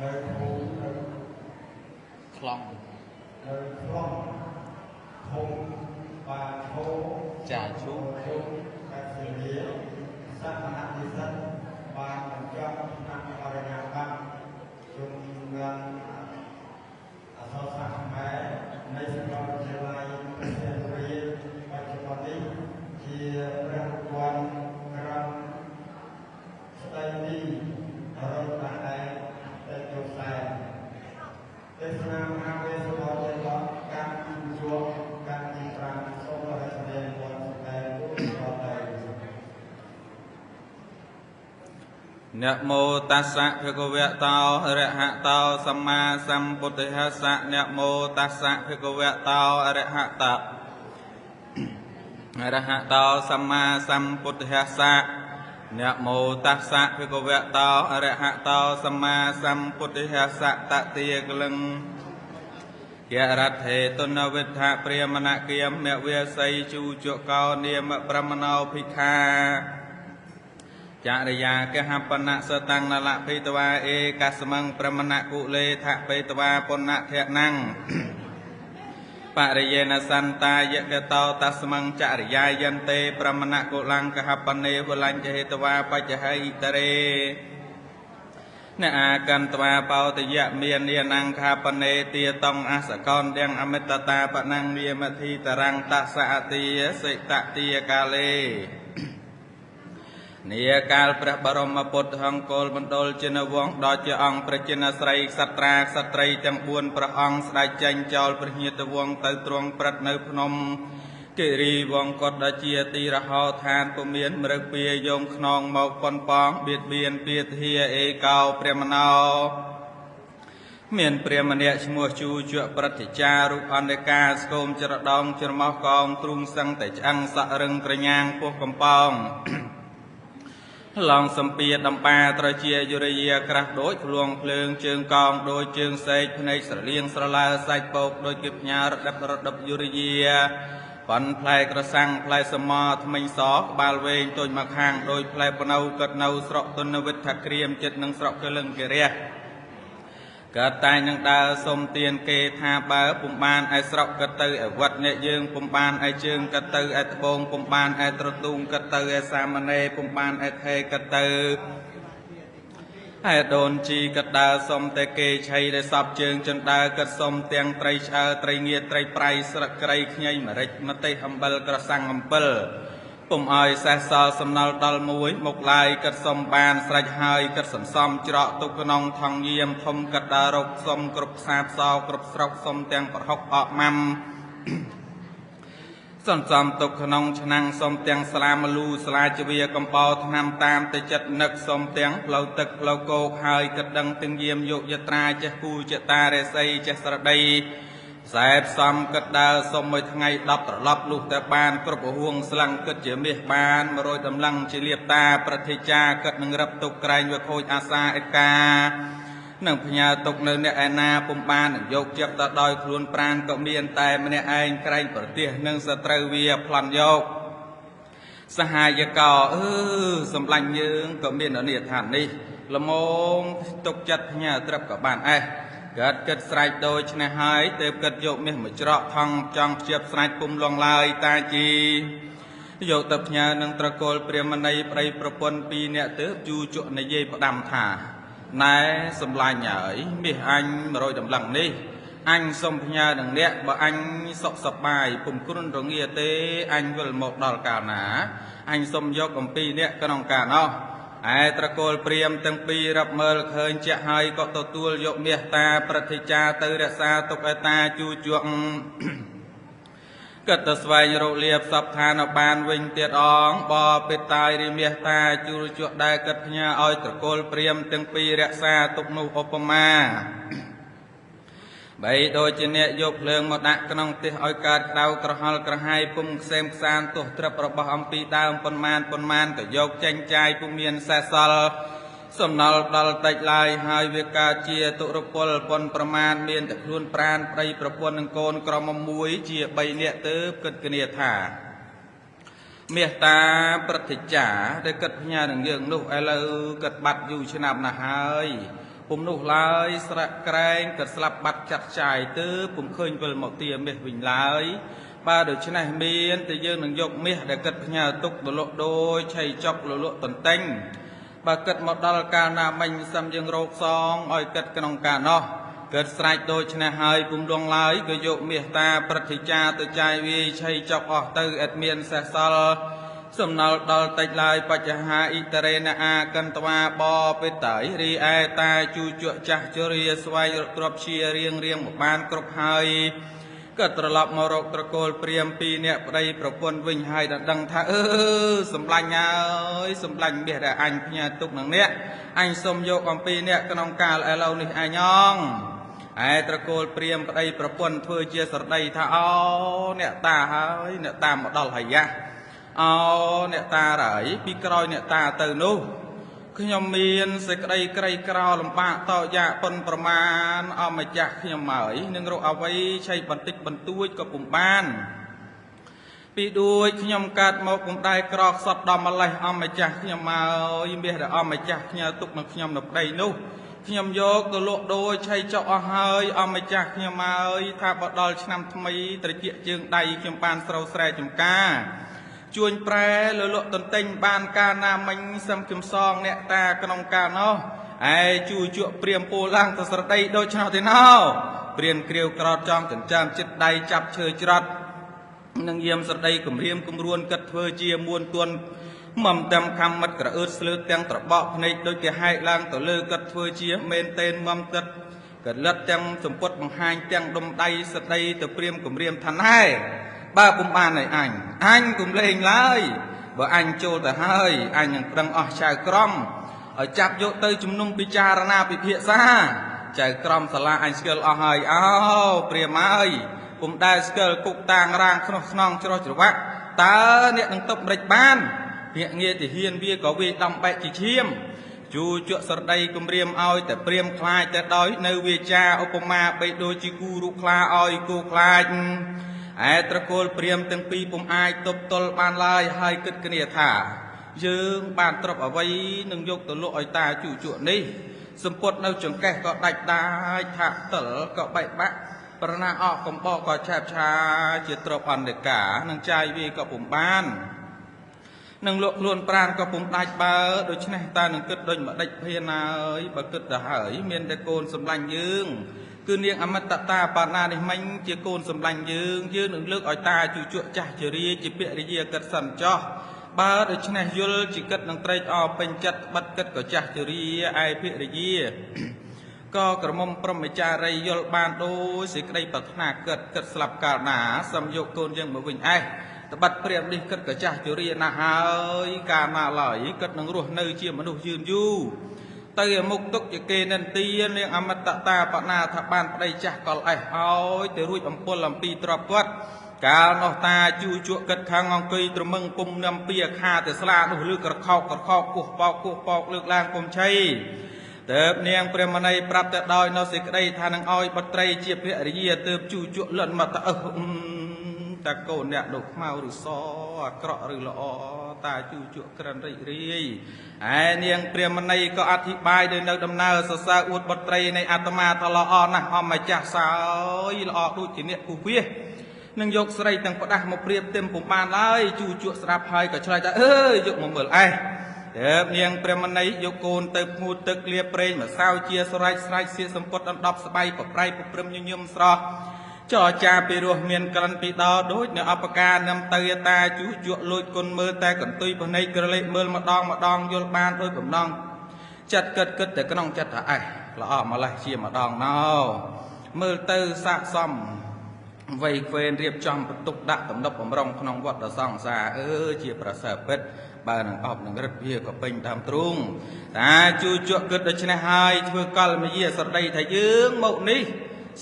នៅភូមិ ខ្លង នៅខ្លងឃុំបាឈោ ចាឈូ ឈូខេត្តសៀមរាបសិស្សមនិស្សិតបានបញ្ចប់ថ្នាក់បរិញ្ញាបត្រជំនាញអក្សរសាស្ត្រខ្មែរនៃសាកលវិទ្យាល័យព្រះសីហនុរាជបច្ចុប្បន្ននេះជាព្រះរង្វាន់ក្រមស្ដីពីរត់តាឯតេជោសែនទេសនាមហាវេសបជាលកម្មទីជួកម្មទី5សូមរស្ដីវត្តសម្ដែងទូតទៅ នមោតស្សៈភគវៈតោអរហតោសម្មាសម្ពុទ្ធស្សៈនមោតស្សៈភគវៈតោអរហតោអរហតោសម្មាសម្ពុទ្ធស្សៈនមោតស្សៈភគវៈតោអរហតោសម្មាសម្ពុទ្ធស្សៈតតិយកលឹងយរដ្ឋេទុនវិទ្ធព្រាមណគិមវេសីជូជកោនាមប្រមណោភិក្ខាចរិយាកហបណៈសតាំងនលភិតវាឯកស្មੰប្រមណគុលេថបេតវាពុណធៈណੰបរិយេនសន្តាយកតោតស្មੰចរិយាយន្ទេប្រមណគុលង្កហបនេវលញ្ចហេតវាបច្ចហិតរេនអាកន្តវាបោតយៈមាននានង្ខាបនេទាតងអសកនទាំងអមិតតាបណੰនាមធិតរੰតសអតិសិតតិកាលេនាកាលព្រះបរមពុទ្ធអង្គលបណ្ដុលជានវង្សដល់ជាអង្គប្រជានស្រីក្សត្រាក្សត្រីទាំង4ព្រះអង្គស្ដេចចេញចោលព្រះញាតវង្សទៅទ្រង់ព្រឹត្តនៅភ្នំគិរីវង្សកតដល់ជាទីរហោឋានពុមានមរឹកពាយងខ្នងមកប៉ុនប៉ងបៀតបៀនពាធាអេកោព្រះមណោមានព្រាមម្នាក់ឈ្មោះជូជក់ប្រតិចារូបអន្តកាស្គមច្រដងច្រមុះកងទ្រូងសឹងតែឆ្អឹងសក់រឹងក្រញាងពោះកំប៉ោងឡងសំពីដំបាត្រជាយុរិយាក្រាស់ដូចភ្លួងភ្លើងជើងកងដូចជើងសេកភ្នែកស្រលៀងស្រលើសាច់ពោកដូចគេផ្ញើរដឹបរដឹបយុរិយាប៉ុនផ្លែក្រសាំងផ្លែសមថ្មិញសក្បាលវែងតូចមកខាងដូចផ្លែបណៅកាត់នៅស្រុកទុនវិទ្ធក្រៀមចិត្តនឹងស្រុកកលឹងកិរះកើតតែងនឹងដើរសុំទានគេថាបើពុំបានឯស្រុកក៏ទៅឯវត្តអ្នកយើងពុំបានឯជើងក៏ទៅឯត្បូងពុំបានឯត្រទូងក៏ទៅឯសាមណេរពុំបានឯថេក៏ទៅឯដូនជីក៏ដើរសុំតែគេឆៃដែលសពជើងចិនដើរក៏សុំទាំងត្រីឆ្អើត្រីងៀតត្រីប្រៃស្រឹកក្រៃខ្ញីម្រេចម្ទេសអំបិលក្រសាំងអំពិលពុំឲ្យសេះសល់សំណល់ដល់មួយមកឡាយកាត់សុំបានស្រេចហើយកាត់សន្សំច្រកទុកក្នុងថងយាមធំកាត់ដើររកសុំគ្រប់ផ្សារផ្សោគ្រប់ស្រុកសុំទាំងប្រហុកអកម៉ាំសន្សំទុកក្នុងឆ្នាំងសុំទាំងស្លាមលូស្លាជវាកំបោថ្នាំតាមទៅចិត្តនឹកសុំទាំងផ្លូវទឹកផ្លូវគោកហើយកាត់ដឹងទាំងយាមយកយត្រាចេះគូចតារិស័យចេះស្រដីខ្សែផ្សំគិតដើរសុំមួយថ្ងៃ10ត្រឡប់លុះតែបានគ្រប់ហួងស្លឹងគិតជាមាសបាន100តម្លឹងជាលៀបតាប្រតិចាគិតនឹងរឹបទុកក្រែងវាខូចអាសាអេកានឹងផ្ញើទុកនៅអ្នកឯណាពុំបាននឹងយកចិត្តទៅដោយខ្លួនប្រានក៏មានតែម្នាក់ឯងក្រែងប្រទេសនឹងសត្រូវវាប្លន់យកសហាយកោអឺសម្លាញ់យើងក៏មានអនិដ្ឋាននេះល្មមទុកចិត្តផ្ញើត្រឹបក៏បានអេះកើតគិតស្រែកដូច្នេះហើយទើបគិតយកមាសមួយច្រកថងចង់ព្យាបស្រែកពុំលងឡើយតាជីយកទៅផ្ញើនឹងត្រកូលព្រាមណីប្តីប្រពន្ធពីរនាក់ទើបយូជក់និយាយផ្ដាំថាណែសម្លាញ់ហើយមាសអញ100តម្លឹងនេះអញសុំផ្ញើនឹងអ្នកបើអញសុខសប្បាយពុំគ្រុនរងាទេអញវិលមកដល់កាលណាអញសុំយកអំពីអ្នកក្នុងកាលនោះឯត្រកូលព្រាមទាំងពីររាប់មើលឃើញជាក់ហើយក៏ទទួលយកមាសតាប្រតិចាទៅរក្សាទុកឯតាជូជក់គិតទៅស្វែងរកលៀបសពឋានបានវិញទៀតអងបបិតាយរិមាសតាជូជក់ដែលគិតផ្ញើឲ្យត្រកូលព្រាមទាំងពីររក្សាទុកនោះឧបមាបីដូចជាអ្នកយកភ្លើងមកដាក់ក្នុងផ្ទះឲ្យកើតក្តៅក្រហល់ក្រហាយពុំខ្សែមខ្សានទោះត្រឹបរបស់អំពីដើមប៉ុន្មានប៉ុន្មានក៏យកចេញចាយពុំមានសេះសល់សំណល់ដល់តិចឡើយហើយវាកើតជាទុរពលប៉ុនប្រមាណមានតែខ្លួនប្រានប្តីប្រពន្ធនិងកូនក្រមុំមួយជា3នាក់ទើបគិតគ្នាថាមាសតាប្រតិចាដែលគិតផ្ញើនឹងយើងនោះឥឡូវគិតបាត់យូរឆ្នាំណាស់ហើយ ពុំនោះឡើយស្រាក់ក្រែងក៏ស្លាប់បាត់ចាត់ចាយទៅពុំឃើញវិលមកទាមាសវិញឡើយបើដូច្នេះមានតែយើងនឹងយកមាសដែលគិតផ្ញើទុកទៅលក់ដូចឆៃចុកលលក់តន្ទិញបើគិតមកដល់កាលណាមិញសឹមយើងរោគសងឲ្យគិតក្នុងកាលនោះគិតស្រេចដូច្នេះហើយពុំដងឡើយក៏យកមាសតាព្រឹទ្ធាចារទៅចាយវាយឆៃចុកអស់ទៅឥតមានសេះសល់សំណល់ដល់តិចឡើយបច្ចហាអ៊ីតរេណអាកន្តវាបបិតៃរីឯតាជូជក់ចាស់ជរាស្វែងរកទ្រព្យជារៀងរៀងមកបានគ្រប់ហើយក៏ត្រឡប់មករកត្រកូលព្រាមពីរអ្នកប្តីប្រពន្ធវិញហើយដល់ដឹងថាអឺសម្លាញ់ហើយសម្លាញ់មាសដែលអញផ្ញើទុកនឹងអ្នកអញសុំយកអំពីអ្នកក្នុងកាលឥឡូវនេះអញអងឯត្រកូលព្រាមប្តីប្រពន្ធធ្វើជាស្រដីថាអូអ្នកតាហើយអ្នកតាមកដល់ហើយយ៉ាអូអ្នកតាហើយពីក្រោយអ្នកតាទៅនោះខ្ញុំមានសេចក្តីក្រីក្រលំបាកតយ៉ាប៉ុនប្រមាណអម្ចាស់ខ្ញុំហើយនឹងរកអ្វីឆៃបន្តិចបន្តួចក៏ពុំបានពីដូចខ្ញុំកើតមកពុំដែលក្រខ្សត់ដល់ម្លេះអម្ចាស់ខ្ញុំហើយមាសដែលអម្ចាស់ផ្ញើទុកនឹងខ្ញុំនៅប្តីនោះខ្ញុំយកទៅលក់ដូចឆៃចុកអស់ហើយអម្ចាស់ខ្ញុំហើយថាបើដល់ឆ្នាំថ្មីត្រចៀកជើងដៃខ្ញុំបានស្រូវស្រែចម្ការជួញប្រែលលក់តន្ទិញបានកាលណាមិញសឹមខ្ញុំសងអ្នកតាក្នុងកាលនោះឯជូជក់ព្រាមពោឡើងទៅស្រដីដូច្នោះទេណោព្រានគ្រាវក្រោតចង់ចិញ្ចើមចិត្តដៃចាប់ឈើច្រត់នឹងយាមស្រដីគម្រាមគម្រួនគិតធ្វើជាមួនទួនមតាមខំមិត្តក្រអឺតស្លឺទាំងត្របកភ្នែកដូចគេហែកឡើងទៅលើគិតធ្វើជាមែនតេនមទឹកកលិតទាំងសម្ពុតបង្ហាញទាំងដុំដៃស្ដីទៅព្រាមគម្រាមថាណែបើពុំបានឲ្យអញគុំលេងឡើយបើអញចូលទៅហើយអញនឹងប្រឹងអស់ចៅក្រមឲ្យចាប់យកទៅជំនុំពិចារណាពិភាក្សាចៅក្រមសាលាអញស្គាល់អស់ហើយអោព្រាមហើយពុំដែលស្គាល់គុកតាងរាងខ្នោះខ្នងច្រោះច្រវាក់តើអ្នកនឹងទប់ម្រេចបានភ្នាក់ងារទាហានវាក៏វាដំបែកជាឈាមជូជក់ស្រដីគម្រាមឲ្យតែព្រាមខ្លាចតែដោយនៅវាចាឧបមាបីដូចជាគូរូបខ្លាឲ្យគូខ្លាចឯត្រកូលព្រាមទាំងពីរពុំអាចទប់ទល់បានឡើយហើយគិតគ្នាថាយើងបានទ្រព្យអ្វីនឹងយកទៅលក់ឲ្យតាជូជក់នេះសម្ពុតនៅចង្កេះក៏ដាច់ដាចថាតិលក៏បែកបាក់ប្រណាអកកំបកក៏ឆែបឆាជាទ្រព្យអន្តកានឹងចាយវាក៏ពុំបាននឹងលក់ខ្លួនប្រានក៏ពុំដាច់បើដូច្នេះតើនឹងគិតដូចម្ដេចភៀនហើយបើគិតទៅហើយមានតែកូនសម្លាញ់យើងគឺនាងអមតតាបាណានេះមិញជាកូនសម្លាញ់យើងយើងនឹងលើកឲ្យតាជូជក់ចាស់ជរាជាភរិយាគិតសិនចោះបើដូច្នេះយល់ជាគិតនឹងត្រេកអរពេញចិត្តបិទគិតក៏ចាស់ជរាឯភរិយាក៏ក្រមុំព្រហ្មចារីយល់បានដោយសេចក្តីប្រាថ្នាគិតគិតស្លាប់កាលណាសំយកកូនយើងមកវិញឯងត្បិតព្រាមនេះគិតក៏ចាស់ជរាណាស់ហើយកាលណាឡើយគិតនឹងរស់នៅជាមនុស្សយឺនយូរទៅឲ្យមុខទុកជាគេនិន្ទានាងអមតតាបណាថាបានប្តីចាស់កលអេះឲ្យទៅរួចអំពលអំពីទ្រព្យគាត់កាលនោះតាជូជក់គិតខាងអង្គុយត្រមឹងពុំនំពីខាទៅស្លានោះលើក្រខោកក្រខោកគោះបោកគោះបោកលើកឡើងពុំឆៃទើបនាងព្រះមនីប្រាប់ទៅដោយនៅសេចក្តីថានឹងឲ្យបុត្រីជាភរិយាទើបជូជក់លិនមកទៅតាកូនអ្នកនោះខ្មៅឬសអាក្រក់ឬល្អតាជូជក់ក្រិនរីករាយឯនាងព្រះមនីក៏អធិប្បាយដោយនៅដំណើរសរសើរអួតបុត្រីនៃអាត្មាថាល្អណាស់អម្ចាស់សើយល្អដូចជាអ្នកគូវាសនឹងយកស្រីទាំងផ្ដាស់មកប្រៀបទេមពុំបានឡើយជូជក់ស្រាប់ហើយក៏ឆ្លើយថាអើយយកមកមើលឯងទើបនាងព្រះមនីយកកូនទៅភ្ងូតទឹកលាប្រេងម្សៅជាស្រែកស្រែកសៀកសម្ពុតដណ្ដប់ស្បៃប្រប្រៃប្រព្រឹមញញឹមស្រស់ចរចាពីរស់មានក្លិនពីដោដូចនៅអបការនឹមទៅតាជូជក់លួចគុណមើលតែកន្ទុយភ្នែកក្រឡេកមើលម្ដងម្ដងយល់បានដោយបំណងចិត្តគិតគិតតែក្នុងចិត្តថាអេះល្អម្លេះជាម្ដងណោមើលទៅស័កសមវ័យក្វេនរៀបចំបន្ទុកដាក់ទំនប់បំរុងក្នុងវត្តសង្សារអឺជាប្រសើរពិតបើនឹងអបនឹងរិទ្ធវាក៏ពេញតាមទ្រូងតាជូជក់គិតដូច្នេះហើយធ្វើកលមយាស្រដីថាយើងមកនេះ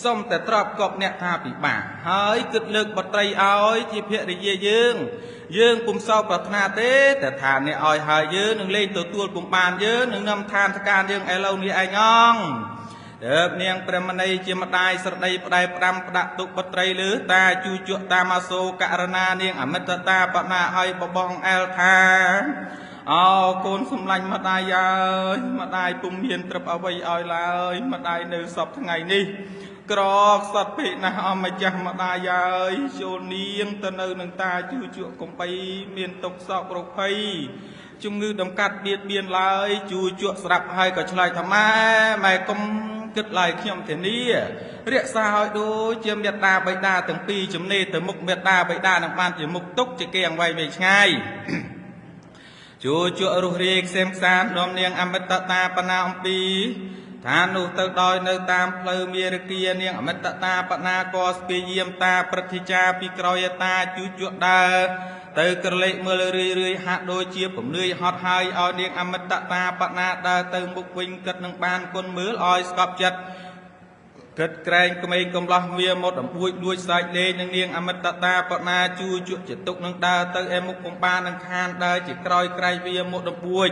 សុំតែទ្របកប់អ្នកថាពិបាកហើយគិតលើកបុត្រីឲ្យជាភរិយាយើងយើងពុំសោកប្រាថ្នាទេតែថាអ្នកឲ្យហើយយើងនឹងលេងទទួលពុំបានយើងនឹងនាំឋានការយើងឥឡូវនេះឯងអងទើបនាងព្រះមនីជាម្ដាយស្រដីផ្ដែផ្ដាំផ្ដាក់ទុកបុត្រីលើតាជូជក់តាមអសូករណានាងអមិតតាបណាឲ្យបបងអែលថា អោកូនសំឡាញ់ម្ដាយអើយម្ដាយពុំមានត្រឹបអ្វីឲ្យឡើយម្ដាយនៅសពថ្ងៃនេះក្រខ្សត់ពេកណាស់អម្ចាស់ម្ដាយអើយចូលនាងទៅនៅនឹងតាជឿជក់កំបីមានទុកសោករោគភ័យជំងឺដំកាត់បៀតបៀនឡើយជូជក់ស្រាប់ហើយក៏ឆ្លើយថាម៉ែម៉ែកុំគិតឡើយខ្ញុំធានារក្សាឲ្យដូចជាមេត្តាបិតាទាំងពីរចំណេទៅមុខមេត្តាបិតានឹងបានជាមុខទុកជាគេអង្វែងវែងឆ្ងាយជួជក់រុះរាយខ្សែមខ្សាននាំនាងអមិតតាបណាអំពីឋាននោះទៅដោយនៅតាមផ្លូវមេរគានាងអមិតតាបណាក៏ស្ពាយាមតាព្រឹទ្ធាចារពីក្រោយតាជួជក់ដើរទៅក្រឡេកមើលរឿយរឿយហាក់ដូចជាពំនឿយហត់ហើយឲ្យនាងអមិតតាបណាដើរទៅមុខវិញគិតនឹងបានគុណមើលឲ្យស្កប់ចិត្តគិតក្រែងក្មេងកំឡោះវាមកដំបួចលួចសាច់លេងនឹងនាងអមិតតាបណាជួជក់ជាទុកនឹងដើរទៅឯមុខពុំបាននឹងខានដើរជាក្រោយក្រែងវាមកដំបួច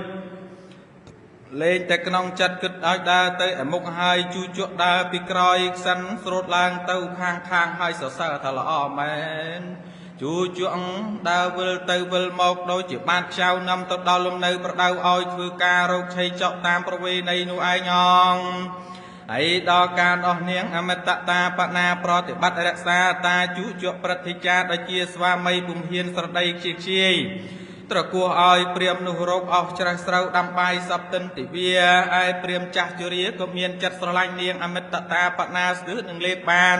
លេងតែក្នុងចិត្តគិតឲ្យដើរទៅឯមុខហើយជួជក់ដើរពីក្រោយខ្សិនស្រូតឡើងទៅខាងខាងហើយសរសើរថាល្អមែនជួជក់ដើរវិលទៅវិលមកដូចជាបានខ្ចៅនាំទៅដល់លំនៅប្រដៅឲ្យធ្វើការរកឆីចောက်តាមប្រវេណីនោះឯងអងហើយដល់ការអស់នាងអមិតតាបណាប្រតិបត្តិរក្សាតាជុជក់ព្រឹទ្ធាចារដូចជាស្វាមីពុំហ៊ានស្រដីខ្ជិះខ្ជាយត្រគោះឲ្យព្រាមនោះរោគអស់ច្រេះស្រូវដាំបាយសពទិនទិវាឯព្រាមចាស់ជរាក៏មានចិត្តស្រឡាញ់នាងអមិតតាបណាស្ទើរនឹងលេបបាន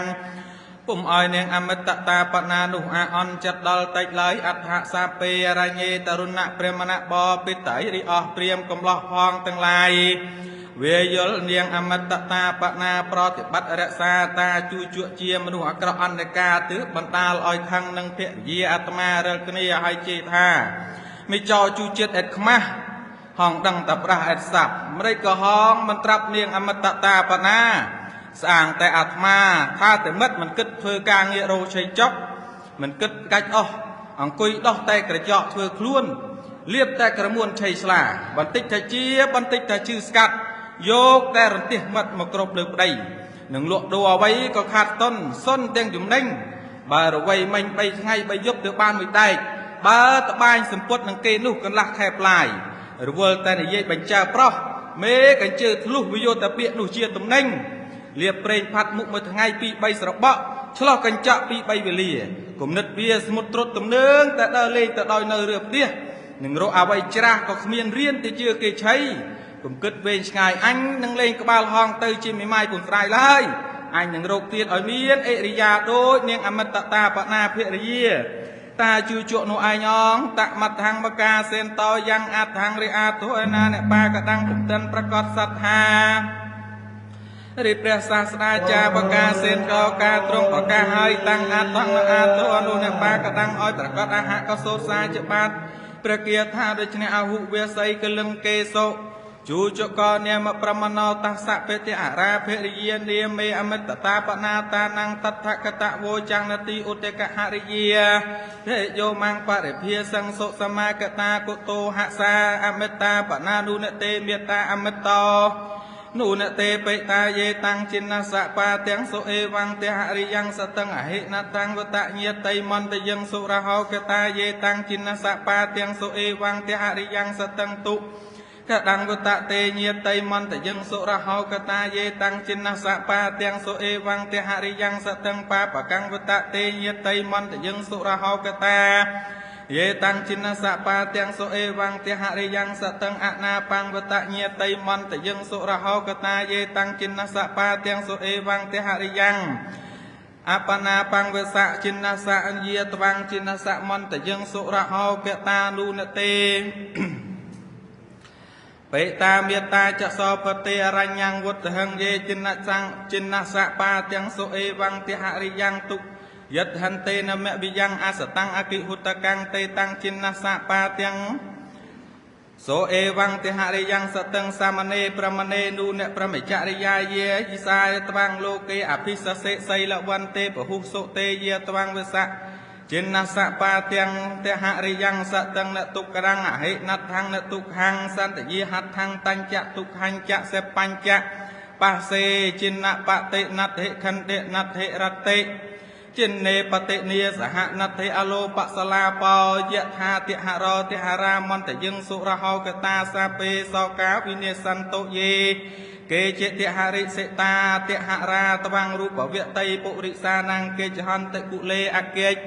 ពុំឲ្យនាងអមិតតាបណានោះអាអន់ចិត្តដល់តិចឡើយអដ្ឋសាពេរញ្ញេតរុណៈព្រមណៈបពិតៃរិអស់ព្រាមកំឡោះផងទាំងឡាយវាយល់នាងអមិតតាបណាប្រតិបត្តិរក្សាតាជួជក់ជាមនុស្សអាក្រក់អន្តការទើបបណ្ដាលឲ្យខឹងនឹងភរិយាអាត្មារិលគ្នាឲ្យជេរថាមិចោជួជាតិអេតខ្មាស់ហងដឹងតែប្រាស់អេតសាប់ម្រេចក៏ហងមិនត្រាប់នាងអមិតតាបណាស្អាងតែអាត្មាថាតែមិត្តមិនគិតធ្វើការងាររោឆៃចុកមិនគិតកាច់អស់អង្គុយដោះតែក្រចកធ្វើខ្លួនលៀបតែក្រមួនឆៃស្លាបន្តិចតែជាបន្តិចតែជឺស្កាត់យកតែរន្ទះមិត្តមកគ្រប់លើប្តីនឹងលក់ដូរអ្វីក៏ខាតតុនសុនទាំងចំណេញបើរវៃមិញ3ថ្ងៃ3យប់ទៅបានមួយដែកបើត្បាញសម្ពុតនឹងគេនោះកន្លះខែផ្លាយរវល់តែនិយាយបញ្ចើប្រុសមេកញ្ជើធ្លុះវិយោតពាកនោះជាតំណែងលៀបប្រេងផាត់មុខមួយថ្ងៃ2 3ស្របក់ឆ្លោះកញ្ចក់2 3វេលាគំនិតវាស្មុតត្រុតទំនើងតែដើរលេងទៅដោយនៅរឿផ្ទះនឹងរកអ្វីច្រាស់ក៏គ្មានរៀនទៅជឿគេឆៃកុំគិតវែងឆ្ងាយអញនឹងលេងក្បាលហងទៅជាមេម៉ាយពុំស្រាយឡើយអញនឹងរកទៀតឲ្យមានអរិយាដូចនាងអមិតតាបណាភរិយាតាជឿជក់នោះឯងអងតមដ្ឋੰមកាសេនតយ៉ាងអដ្ឋੰរិអាទោឯណាអ្នកបាកដាំងពុំតិនប្រកបសត្ថារិព្រះសាស្តាចាបកាសេនកោការទ្រង់ប្រកាសឲ្យតាំងអដ្ឋੰអាទោអនុអ្នកបាកដាំងឲ្យប្រកបអហកសោសាជាបាតព្រះគាថាដូច្នេះអហុវាសីកលឹងកេសុជួចកនាមប្រមណោតសៈបេតិអរាភិរិយានាមេអមិតតាបណាតានੰតថកតវោចੰនតិឧតកហរិយាទេយោមੰបរិភាសង្សុសមាកតាគុតោហសាអមិតាបណានុនតេមេតាអមិតោនុនតេបេតាយេតាំងចិនសៈបាទាំងសុអេវੰទេហរិយ៉ាងសតੰអហិនតាំងវតញាតៃមន្តយឹងសុរហោកតាយេតាំងចិនសៈបាទាំងសុអេវੰទេហរិយ៉ាងសតੰទុកដੰវតតេញាតៃមន្តយឹងសុរហោកតាយេតាំងចិនសៈបាទាំងសុអេវੰទេហរិយ៉ាងសតੰបាបកੰវតតេញាតៃមន្តយឹងសុរហោកតាយេតាំងចិនសៈបាទាំងសុអេវੰទេហរិយ៉ាងសតੰអនាបង្វតញាតៃមន្តយឹងសុរហោកតាយេតាំងចិនសៈបាទាំងសុអេវੰទេហរិយ៉ាងអបណាបង្វសៈចិនសៈអញាតវੰចិនសៈមន្តយឹងសុរហោកតានុនតេបេតាមេតាចសោភទេអរញ្ញងវុទ្ធហੰយេចិនសੰចិនសៈបាទាំងសុអេវੰទេហរិយ៉ាងទុយតហន្ទេនមវិយ៉ាងអសតាំងអគិហុតកាំងទេតាំងចិនសៈបាទាំងសូអេវੰទេហរិយ៉ាងសតឹងសាមណេប្រមណេនុនប្រមចរិយាយេយិសាយត្វាងលោកេអភិសសេសីលវន្ទេពហុសុទេយាត្វាងវិសៈចិនសៈបាទាំងទេហរិយ៉ាងសតឹងនទុក្រាំងអហិនដ្ឋੰនទុក្ខੰសន្តយាហដ្ឋੰតញ្ចទុក្ខញ្ចសេបញ្ចបាសេចិនបតិណដ្ឋិខណ្ឌិណដ្ឋិរតិ ចិននេបតិនីសហណដ្ឋិអលោបសលាបោយថាតិហរតិហរាមន្តយឹងសុរហោកតាសាពេសោកាវិនិសន្តោយេគេជាតិហរិសិតាតិហរាតវងរូបវតីពុរិសានងគេចហន្តគុលេអកិច្ច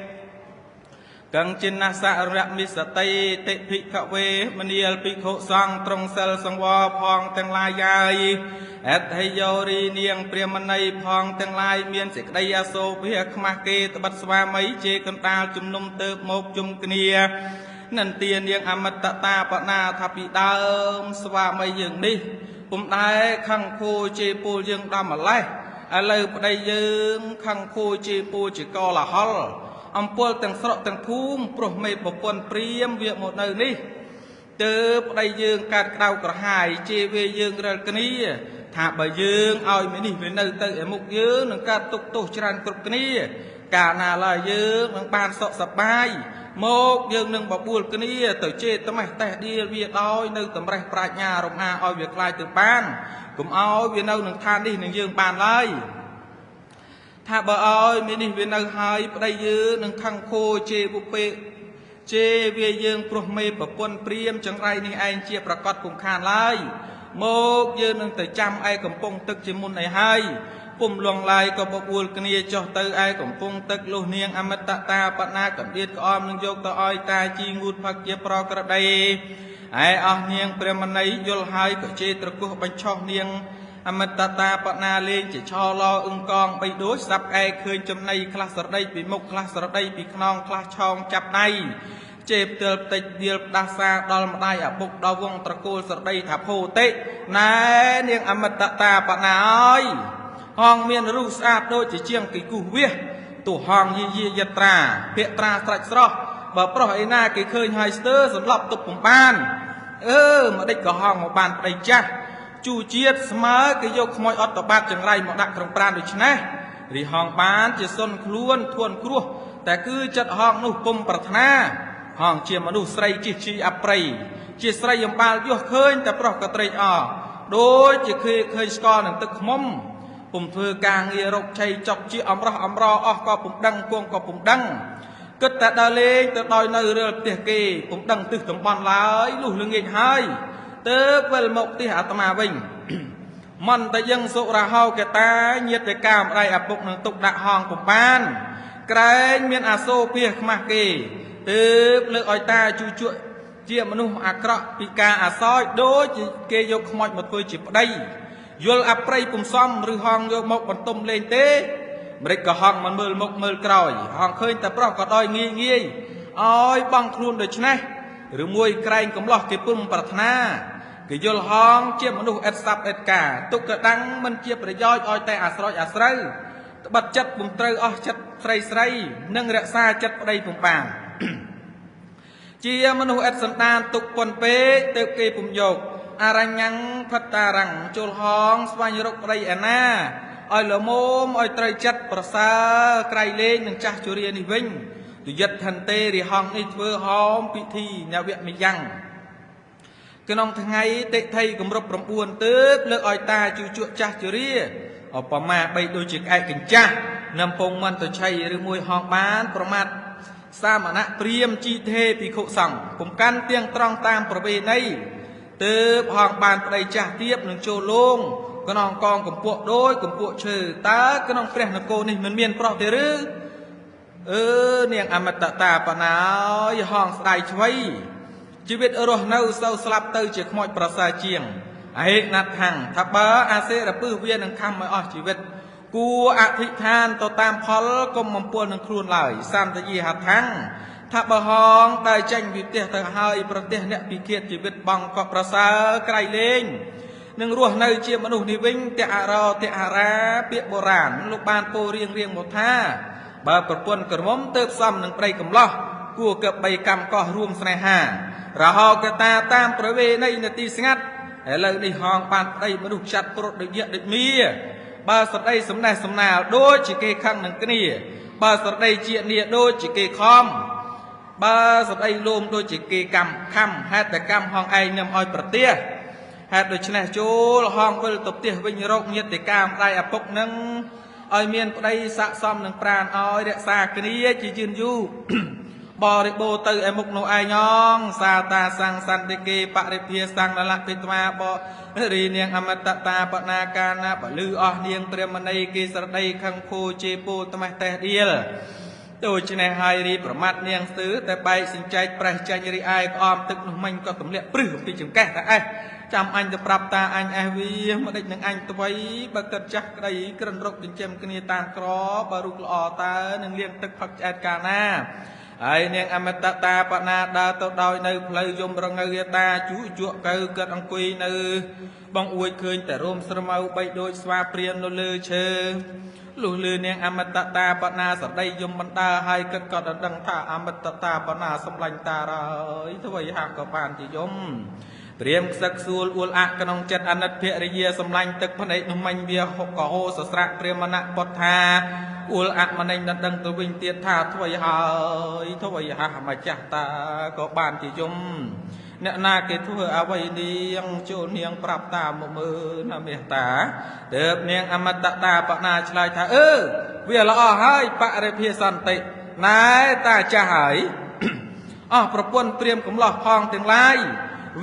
កੰចិនសរមិសតិតិភិក្ខវេមនាលភិក្ខុសង្ឃត្រង់សិលសង្វរផងទាំងឡាយយាយអដ្ឋយោរីនាងព្រាមណីផងទាំងឡាយមានសេចក្តីអសូរភាខ្មាស់គេត្បិតស្វាមីជេកណ្ដាលជំនុំទៅមកជុំគ្នានន្ទានាងអមតតាបណាថាពីដើមស្វាមីយើងនេះពុំដែរខឹងខួជេពូលយើងដល់ម្លេះឥឡូវប្តីយើងខឹងខួជេពូលជាកលហលអំពល់ទាំងស្រុកទាំងភូមិព្រោះមេប្រពន្ធព្រាមវាមកនៅនេះទើបប្តីយើងកើតក្តៅក្រហាយជេរវាយើងរិលគ្នាថាបើយើងឲ្យមេនេះវានៅទៅឯមុខយើងនឹងកើតទុកទោសច្រើនគ្រប់គ្នាកាលណាឡើយយើងនឹងបានសុខសប្បាយមកយើងនឹងបបួលគ្នាទៅជេរត្មេះតេះដៀលវាដោយនៅតម្រេះប្រាជ្ញារំអាឲ្យវាខ្លាចទៅបានកុំឲ្យវានៅនឹងឋាននេះនឹងយើងបានឡើយថាបើឲ្យមេនេះវានៅហើយប្តីយើងនឹងខឹងខូជេរពុពេជេរវាយើងព្រោះមេប្រពន្ធព្រាមចង្រៃនេះឯងជាប្រកបពុំខានឡើយមកយើងនឹងទៅចាំឯកំពង់ទឹកជាមុនឯហើយពុំលងឡាយក៏បបួលគ្នាចុះទៅឯកំពង់ទឹកលុះនាងអមតតាបណាកណ្ដៀតក្អមនឹងយកទៅឲ្យតាជីងូតផឹកជាប្រក្រតីឯអស់នាងព្រះមណីយល់ហើយក៏ជេរត្រគោះបញ្ឆោះនាងអមតតាបណាលេងជាឆឡអឹងកងបីដូចស្រាប់ឯឃើញចំណៃខ្លះស្រដីពីមុខខ្លះស្រដីពីខ្នងខ្លះឆោងចាប់ដៃជេបទិលផ្តិចដៀលផ្ដាសាដល់ម្ដាយឪពុកដល់វងត្រកូលស្រដីថាភោតិណែនាងអមតតាបណាអើយហងមានរូបស្អាតដូចជាជាងគីគូសវាសទោះហងយាយាយត្រាភៈត្រាស្រេចស្រស់បើប្រុសឯណាគេឃើញហើយស្ទើសម្លាប់ទុកពុំបានអឺម្ដេចក៏ហងមកបានប្តីចាស់ជូជាតិស្មើគេយកខ្មោចអត់តបាតចង្រៃមកដាក់ក្នុងប្រានដូច្នេះរីហងបានជាសុនខ្លួនធួនគ្រោះតែគឺចិត្តហងនោះពុំប្រាថ្នាហងជាមនុស្សស្រីជិះជីអប្រ័យជាស្រីអំបាលយោះឃើញតែប្រុសក៏ត្រេកអរដូចជាឃើញស្ករនឹងទឹកខ្មុំពុំធ្វើការងាររកឆៃចុកជាអំរោះអំរអស់ក៏ពុំដឹងគងក៏ពុំដឹងគិតតែដើរលេងទៅដោយនៅរើផ្ទះគេពុំដឹងទិសតំបន់ឡើយលុះល្ងាចហើយទើបវិលមកផ្ទះអាត្មាវិញមន្តយឹងសុរហោកតាញាតិកាម្ដាយឪពុកនឹងទុកដាក់ហងពុំបានក្រែងមានអាសូរភៀសខ្មាស់គេទើបលើកឲ្យតាជូជក់ជាមនុស្សអាក្រក់ពីការអាសោចដូចជាគេយកខ្មោចមកធ្វើជាប្តីយល់អប្រ័យពុំសមឬហងយកមកបន្ទុំលេងទេម្រេចក៏ហងមិនមើលមុខមើលក្រោយហងឃើញតែប្រុសក៏ដោយងាយងាយឲ្យបងខ្លួនដូច្នេះឬមួយក្រែងកំឡោះគេពុំប្រាថ្នាគេយល់ហងជាមនុស្សអិតសាប់អិតការទុកកដាំងមិនជាប្រយោជន៍ឲ្យតែអាស្រោចអាស្រូវត្បិតចិត្តពុំត្រូវអស់ចិត្តស្រីស្រីនិងរក្សាចិត្តប្តីពុំបានជាមនុស្សអិតសន្តានទុកប៉ុនពេកទៅគេពុំយកអរញ្ញੰផត្តារੰចូលហងស្វែងរកប្តីឯណាឲ្យល្មមឲ្យត្រូវចិត្តប្រសើរក្រៃលែងនឹងចាស់ជរានេះវិញទយិតថន្ទេរិហងនេះធ្វើហោមពិធីនវមិយ៉ាងក្នុងថ្ងៃតិថីគម្រប់9ទើបលើកឲ្យតាជូជក់ចាស់ជរាឧបមាបីដូចជាក្អែកកញ្ចាស់នំពងមន្តឆៃឬមួយហងបានប្រមាថសាមណៈព្រាមជីធេភិក្ខុសង្ឃពុំកាន់ទៀងត្រង់តាមប្រវេណីទើបហងបានប្តីចាស់ទៀបនឹងចូលលងក្នុងកងកម្ពក់ដូចកម្ពក់ឈើតើក្នុងព្រះនគរនេះមិនមានប្រុសទេឬអឺនាងអមតតាបណាអើយហងស្ដាយឆ្វៃជីវិតរស់នៅសូវស្លាប់ទៅជាខ្មោចប្រសើរជាងអេកណាត់ខាំងថាបើអាសេរពឹសវានឹងខំឲ្យអស់ជីវិតគួរអធិដ្ឋានទៅតាមផលកុំបំពួលនឹងខ្លួនឡើយសន្តយិហថាំងថាបើហងដែលចេញពីផ្ទះទៅហើយប្រទេសអ្នកពិឃាតជីវិតបងក៏ប្រសើរក្រៃលែងនឹងរស់នៅជាមនុស្សនេះវិញតអរតអរាពាក្យបុរាណលោកបានពោលរៀងរៀងមកថាបើប្រពន្ធក្រមុំទៅផ្សំនឹងប្តីកំឡោះគួរកបីកម្មកោះរួមស្នេហារហោកតាតាមប្រវេណីនទីស្ងាត់ឥឡូវនេះហងបានប្តីមនុស្សចាត់ព្រុសដូចយៈដូចមាបើស្រដីសំណេះសំណាលដូចជាគេខឹងនឹងគ្នាបើស្រដីជានាដូចជាគេខំបើស្រដីលោមដូចជាគេកម្មខំហេតុតែកម្មហងឯងនឹងឲ្យប្រទេសហេតុដូច្នេះចូលហងវិលទៅផ្ទះវិញរកញាតិកាម្ដាយឪពុកនឹង ឲ្យមានប្តីស័ក្តិសមនឹងប្រាណឲ្យរក្សាគ្នាជាយឺនយូរបរិបូរទៅឯមុខនោះឯងអងសាតាសង្សន្តិគេបរិភាសង្នលភិត្វាបរីនាងអមតតាបណាកាណាបលឺអស់នាងព្រះមនីគេស្រដីខឹងភូជេពូត្មេះតេះដៀលដូច្នេះហើយរីប្រមាត់នាងស្ទើតែបែកសញ្ចែកប្រេះចាញ់រីឯក្អមទឹកនោះមិញក៏ទម្លាក់ព្រឹសពីចង្កេះតែអេះចាំអញទៅប្រាប់តាអញអេះវាមិនដេចនឹងអញត្វៃបើគិតចាស់ក្តីក្រិនរុកចិញ្ចឹមគ្នាតាមក្របើរូបល្អតើនឹងលៀងទឹកផឹកឆ្អែតកាលណាហើយនាងអមតតាបណាដើរទៅដោយនៅផ្លូវយំរងើតាជក់ជក់កៅគិតអង្គុយនៅបងអួយឃើញតែរោមស្រមៅបីដូចស្វាព្រាមនៅលើឈើលុះលឺនាងអមតតាបណាសដីយំបណ្ដើហើយគិតក៏ដឹងថាអមតតាបណាសម្លាញ់តាហើយធ្វើឲ្យហាក់ក៏បានជាយំព្រាមខ្សឹកសួលអួលអាក់ក្នុងចិត្តអាណិតភរិយាសម្លាញ់ទឹកភ្នែកនោះមិញវាហុកកហោសស្រាក់ព្រាមណៈពតថាអួលអាក់មនិញដឹងទៅវិញទៀតថាធ្វើឲ្យហើយធ្វើឲ្យហាស់ម្ចាស់តាក៏បានជាយំអ្នកណាគេធ្វើអ្វីនាងចូលនាងប្រាប់តាមកមើលណាមេតាទើបនាងអមតតាបណាឆ្លើយថាអឺវាល្អហើយបរិភាសន្តិណែតាចាស់ហើយអស់ប្រពន្ធព្រាមកំឡោះផងទាំងឡាយ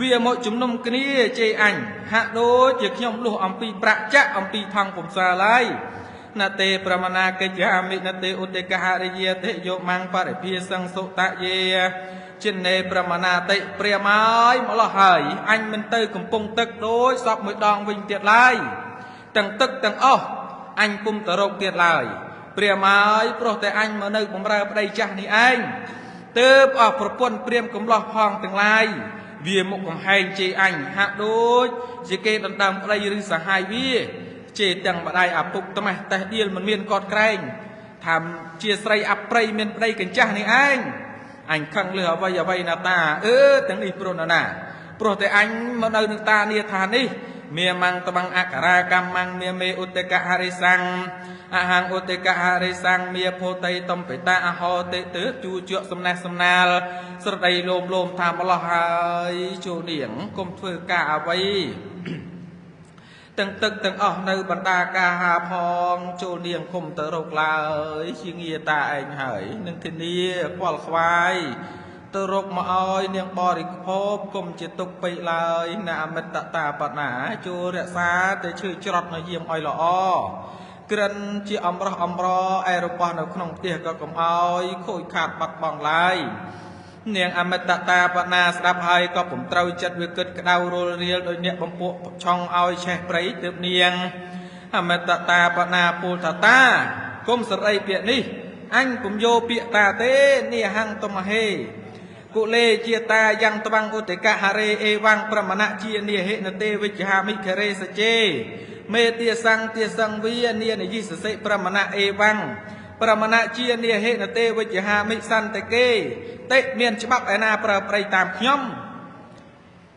វាមកជំនុំគ្នាជេរអញហាក់ដូចជាខ្ញុំលុះអំពីប្រាក់ចាក់អំពីថងពុំសាឡើយណតេប្រមណាកិច្ចយាមិណតេឧតិកហរិយាតិយោមੰបរិភាសង្សុតយេចិនេប្រមណាតិព្រាមហើយម្លោះហើយអញមិនទៅកំពង់ទឹកដូចសពមួយដងវិញទៀតឡើយទាំងទឹកទាំងអស់អញពុំទៅរកទៀតឡើយព្រាមហើយព្រោះតែអញមកនៅបំរើប្តីចាស់នេះឯងទើបអស់ប្រពន្ធព្រាមកំឡោះផងទាំងឡាយវាមកកំហែងជេរអញហាក់ដូចជាគេដណ្ដើមប្តីឬសហាយវាជេរទាំងម្ដាយឪពុកត្មេះតេះដៀលមិនមានកត់ក្រែងថាជាស្រីអប្រិយមានប្តីកញ្ចាស់នេះឯងអញខឹងលឺអ្វីអ្វីណាតាអឺទាំងនេះព្រោះណាព្រោះតែអញមកនៅនឹងតានាថានេះមាមੰតបੰអក្រាកម្មੰមាមេឧតិកហរិសੰអហង្ឧតិកហរិសੰមាភោតីតំបេតាអហោតិទើជូជក់សំណេះសំណាលស្រដីលោមលោមថាម្លោះហើយចូលនាងគុំធ្វើការអ្វីទាំងទឹកទាំងអស់នៅបណ្ដាការហាផងចូលនាងគុំទៅរកឡើយជាងារតាឯងហើយនឹងធានាខ្វល់ខ្វាយទៅរកមកឲ្យនាងបរិភោគគុំជាទុកពេកឡើយណាអមិតតាបណាចូលរក្សាទៅឈឺច្រត់នៅយាមឲ្យល្អក្រិនជាអំរោះអំរឯរបស់នៅក្នុងផ្ទះក៏កុំឲ្យខូចខាតបាត់បង់ឡើយនាងអមតតាបណាស្ដាប់ហើយក៏ពុំត្រូវចិត្តវាគិតក្តៅរលរៀលដោយអ្នកបំពួកឆុងឲ្យឆេះព្រៃទើបនាងអមតតាបណាពូលថាតាគុំសរីពាក្យនេះអញពុំយោពាក្យតាទេនេះហੰតមហេគុលេជាតាយ៉ាងត្វាំងឧតិកហរេអេវੰប្រមណៈជានិហិនទេវិជ្ហាមិខរេសជេមេទាសੰទាសੰវានានិយិសសិប្រមណៈអេវੰប្រមណៈជានិហិនទេវិជ្ហាមិសន្តិគេតិមានច្បាប់ឯណាប្រើប្រៃតាមខ្ញុំ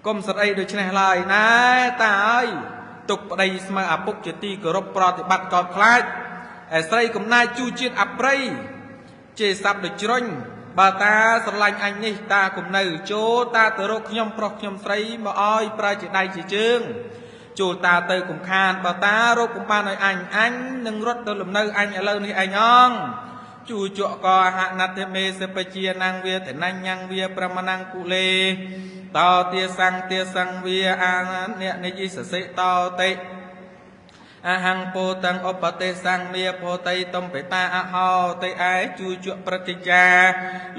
គុំស្រីដូច្នេះឡើយណែតាអើយទុកប្តីស្មើឪពុកជាទីគោរពប្រតិបត្តិកោតខ្លាចឯស្រីកំណាចជូជាតិអប្រិយជេរស័ព្ទដូចជ្រុញបើតាស្រឡាញ់អញនេះតាគុំនៅចូលតាទៅរកខ្ញុំប្រុសខ្ញុំស្រីមកឲ្យប្រើជាដៃជាជើងចូលតាទៅកំខានបើតារកកំបានឲ្យអញអញនឹងរត់ទៅលំនៅអញឥឡូវនេះឯងអងជូជក់កហណដ្ឋមេសិបជានងវាតនញ្ញងវាប្រមណងគុលេតោទាសੰទាសੰវាអាននិយិសសិតោតិអហង្ពោតੰឧបទេសੰមាភោតីតំបេតាអហោតិឯជូជក់ប្រតិចា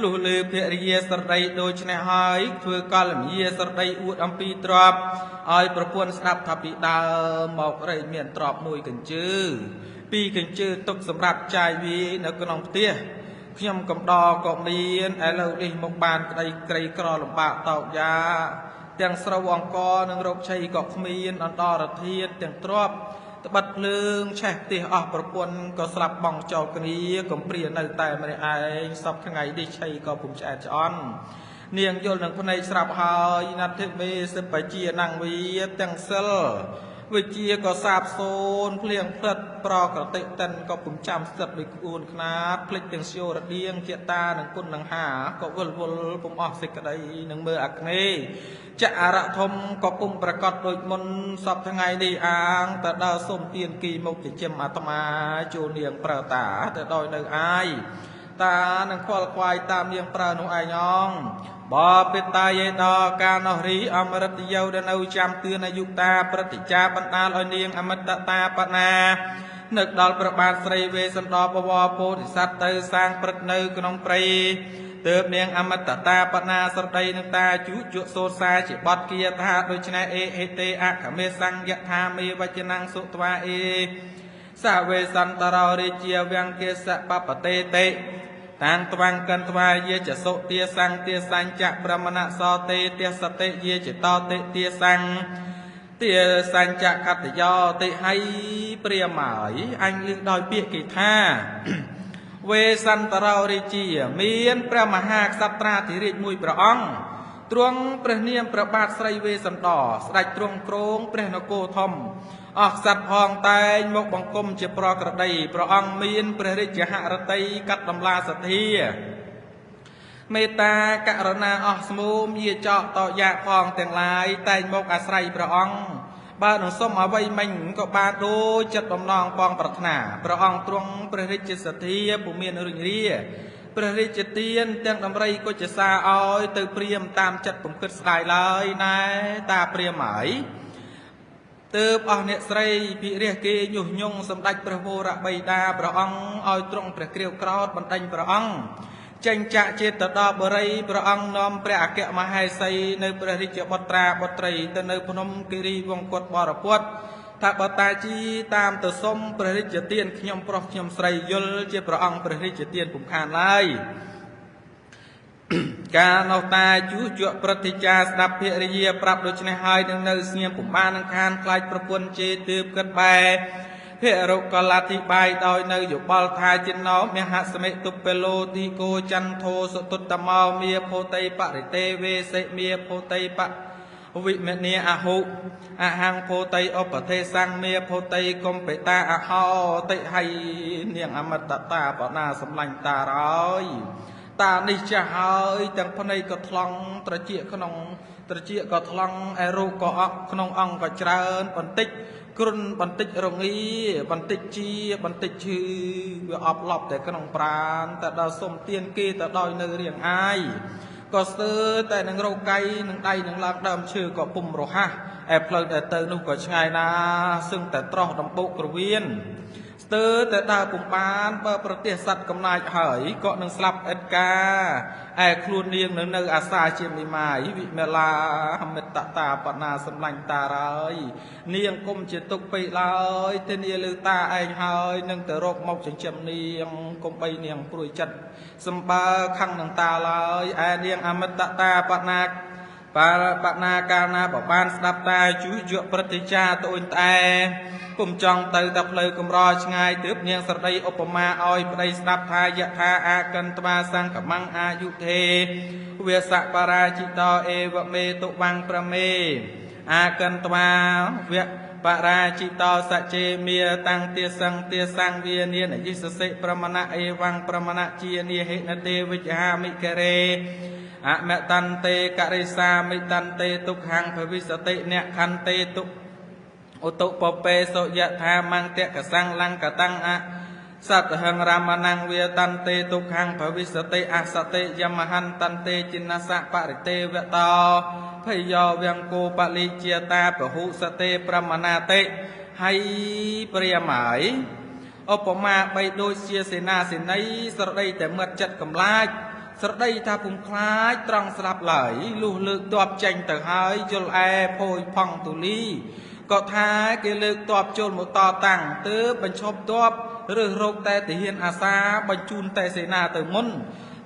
លុះលឺភរិយាស្រដីដូច្នេះហើយធ្វើកលមយាស្រដីអួតអំពីទ្របឲ្យប្រពន្ធស្ដាប់ថាពីដើមមករែកមានទ្របមួយកញ្ជើពីរកញ្ជើទុកសម្រាប់ចាយវានៅក្នុងផ្ទះខ្ញុំកំដរក៏មានឥឡូវនេះមកបានក្តីក្រីក្រលំបាកតោកយ៉ាទាំងស្រូវអង្គនិងរោគឆីក៏គ្មានអន្តរធានទាំងទ្របត្បិតភ្លើងឆេះផ្ទះអស់ប្រពន្ធក៏ស្លាប់បងចោលគ្នាកំព្រានៅតែម្នាក់ឯងសពថ្ងៃនេះឆីក៏ពុំឆ្អែតឆ្អន់នាងយល់នឹងភ្នែកស្រាប់ហើយណដ្ឋិមេសិបជានងវាទាំងសិល វិជាក៏សាបសូន្យភ្លៀងផ្លិតប្រក្រតិតិនក៏ពុំចាំស្ថិតដោយក្បួនខ្នាតភ្លេចទាំងស្យោរដៀងជាតានឹងគុណនឹងហាក៏វិលវល់ពុំអស់សេចក្តីនឹងមើលអាគ្នេយ៍ចអរធំក៏ពុំប្រកាសដូចមុនសពថ្ងៃនេះអាងតដើសុំទានគីមកចិញ្ចឹមអាត្មាចូលនាងប្រើតាទៅដោយនៅអាយតានឹងខ្វល់ខ្វាយតាមនាងប្រើនោះឯងអងបបិតាយេដកាលនោះរីអមរិតយោដែលនៅចាំទឿនអាយុតាប្រតិចាបណ្ដាលឲ្យនាងអមិតតាបណានឹកដល់ព្រះបាទស្រីវេសន្តរបវរពោធិសត្វទៅសាងព្រឹត្តនៅក្នុងព្រៃទើបនាងអមិតតាបណាស្រដីនឹងតាជុជក់សូត្រសារជាបទគាថាដូច្នេះអេហេតេអខមេសង្យថាមេវចនំសុត្វាអេសវេសន្តរោរាជាវង្គេសបបតេតិតាងត្វាំងកិនត្វាយាចសុទាសង្ទាសញ្ចៈប្រមណសតេទាសតិយាចតតិទាសង្ទាសញ្ចៈកតយោតិហៃព្រាមហើយអញលឺដោយពាក្យគេថាវេសន្តរោរាជាមានព្រះមហាក្សត្រាធិរាជមួយព្រះអង្គទ្រង់ព្រះនាមព្រះបាទស្រីវេសន្តរស្ដេចទ្រង់គ្រងព្រះនគរធំអស់ក្សត្រផងតែងមកបង្គំជាប្រក្រតីព្រះអង្គមានព្រះរាជហឫទ័យកាត់តម្លាសទ្ធាមេត្តាករុណាអស់ស្មូមយាចកតយ៉ាផងទាំងឡាយតែងមកអាស្រ័យព្រះអង្គបើនឹងសុំអ្វីមិញក៏បានដូចចិត្តបំណងបងប្រាថ្នាព្រះអង្គទ្រង់ព្រះរាជសទ្ធាពុំមានរុញរាព្រះរាជទានទាំងដំរីកុជសាឲ្យទៅព្រាមតាមចិត្តពុំគិតស្ដាយឡើយណែតាព្រាមហើយទើបអស់អ្នកស្រីភិរិះគេញុះញង់សម្ដេចព្រះវរបិតាព្រះអង្គឲ្យទ្រង់ព្រះគ្រាវក្រោតបណ្ដេញព្រះអង្គចេញចាក់ចេតដល់បរិយព្រះអង្គនាំព្រះអគ្គមហេសីនៅព្រះរាជបុត្រាបុត្រីទៅនៅភ្នំគិរីវង្គតបរពតថាបតាជីតាមទៅសុំព្រះរាជទានខ្ញុំប្រុសខ្ញុំស្រីយល់ជាព្រះអង្គព្រះរាជទានពុំខានឡើយកាលនោះតាជួជក់ប្រតិចាស្ដាប់ភរិយាប្រាប់ដូច្នេះហើយនឹងនៅស្ងៀមពុំបាននឹងខានខ្លាចប្រពន្ធជេរទើបគិតបែភិរុកលអធិប្បាយដោយនៅយោបល់ថាចិណោមហសមិទុបេលោទីគោចន្ទោសុទុត្តមោមាភោតីបរិទេវេសិមាភោតីបវិមនីអហុអហង្ភោតីឧបទេសង្មាភោតីកុំបេតាអហោតិហៃនាងអមតតាបណាសម្លាញ់តារយតានេះចាស់ហើយទាំងភ្នែកក៏ថ្លង់ត្រចៀកក្នុងត្រចៀកក៏ថ្លង់ឯរូបក៏អក់ក្នុងអង្គក៏ច្រើនបន្តិចគ្រុនបន្តិចរងាបន្តិចជាបន្តិចឈឺវាអបឡប់តែក្នុងប្រានតែដល់សុំទានគេទៅដោយនៅរៀងអាយក៏ស្ទើរតែនឹងរោកៃនឹងដៃនឹងឡើងដើមឈើក៏ពុំរហ័សឯផ្លូវដែលទៅនោះក៏ឆ្ងាយណាស់សឹងតែត្រោះដំបុកក្រវៀនស្ទើរតែដើរពុំបានបើប្រទេសសត្វកំណាចហើយក៏នឹងស្លាប់អិតកាឯខ្លួននាងនៅអាសាជាមីម៉ាយវិមលាមិត្តតាបណាសម្លាញ់តារយនាងគុំជាទុកពេកឡើយធានាលើតាឯងហើយនឹងទៅរកមកចិញ្ចឹមនាងគុំបីនាងព្រួយចិត្តសម្បើខឹងនឹងតាឡើយឯនាងអមិត្តតាបណាបាបណាកាលណាបបានស្ដាប់តាជួយកប្រតិចាត្អូញត្អែពុំចង់ទៅតែផ្លូវកម្រឆ្ងាយទើបនាងស្រដីឧបមាឲ្យប្តីស្ដាប់ថាយថាអាកិនត្វាសង្កមੰអាយុធេវាសបរាជិតោអេវមេតុវੰប្រមេអាកិនត្វាវៈបរាជិតោសច្ចេមាតាំងទាសង្ទាសង្វានានយិសសិប្រមណៈអេវੰប្រមណៈជានិហិនទេវិជ្ហាមិករេអមតន្ទេករិសាមិតន្ទេទុក្ខੰភវិសតិអ្នកខន្ទេទុឧតុពពេសុយថាមង្តកសង្លង្កតੰអសតហੰរាមណੰវាតន្ទេទុក្ខੰភវិសតិអសតិយមហន្តន្ទេចិនសៈបរិទេវតោភយោវង្គោបលិជាតាពហុសតិប្រមណាតិហៃព្រាមហើយឧបមាបីដូចជាសេនាសេនីស្រដីតែមាត់ចិត្តកំឡាចស្រដីថាពុំខ្លាចត្រង់ស្លាប់ឡើយលុះលើកទ័ពចេញទៅហើយយល់អែភោយផង់ទូលីក៏ថាគេលើកទ័ពចូលមកតតាំងទើបបញ្ឈប់ទ័ពរើសរោគតែទាហានអាសាបញ្ជូនតែសេនាទៅមុន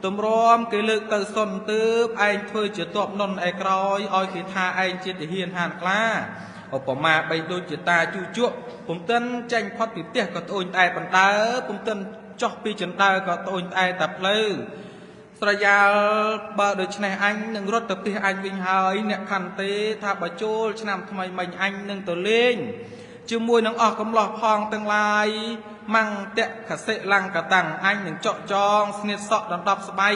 ទម្រាំគេលើកទៅសុនទើបឯងធ្វើជាទ័ពនុនឯក្រោយឲ្យគេថាឯងជាទាហានហានក្លាឧបមាបីដូចជាតាជូជក់ពុំតិនចេញផុតពីផ្ទះក៏ត្អូញត្អែបណ្ដើពុំតិនចុះពីចណ្ដើក៏ត្អូញត្អែតែផ្លូវ ស្រយាលបើដូច្នេះអញនឹងរត់ទៅផ្ទះអញវិញហើយអ្នកខន្ទេថាបើចូលឆ្នាំថ្មីមិញអញនឹងទៅលេងជាមួយនឹងអស់កំឡោះផងទាំងឡាយមង្គតខសិលង្កតាំងអញនឹងចកចងស្នៀតសក់ដណ្ដប់ស្បៃ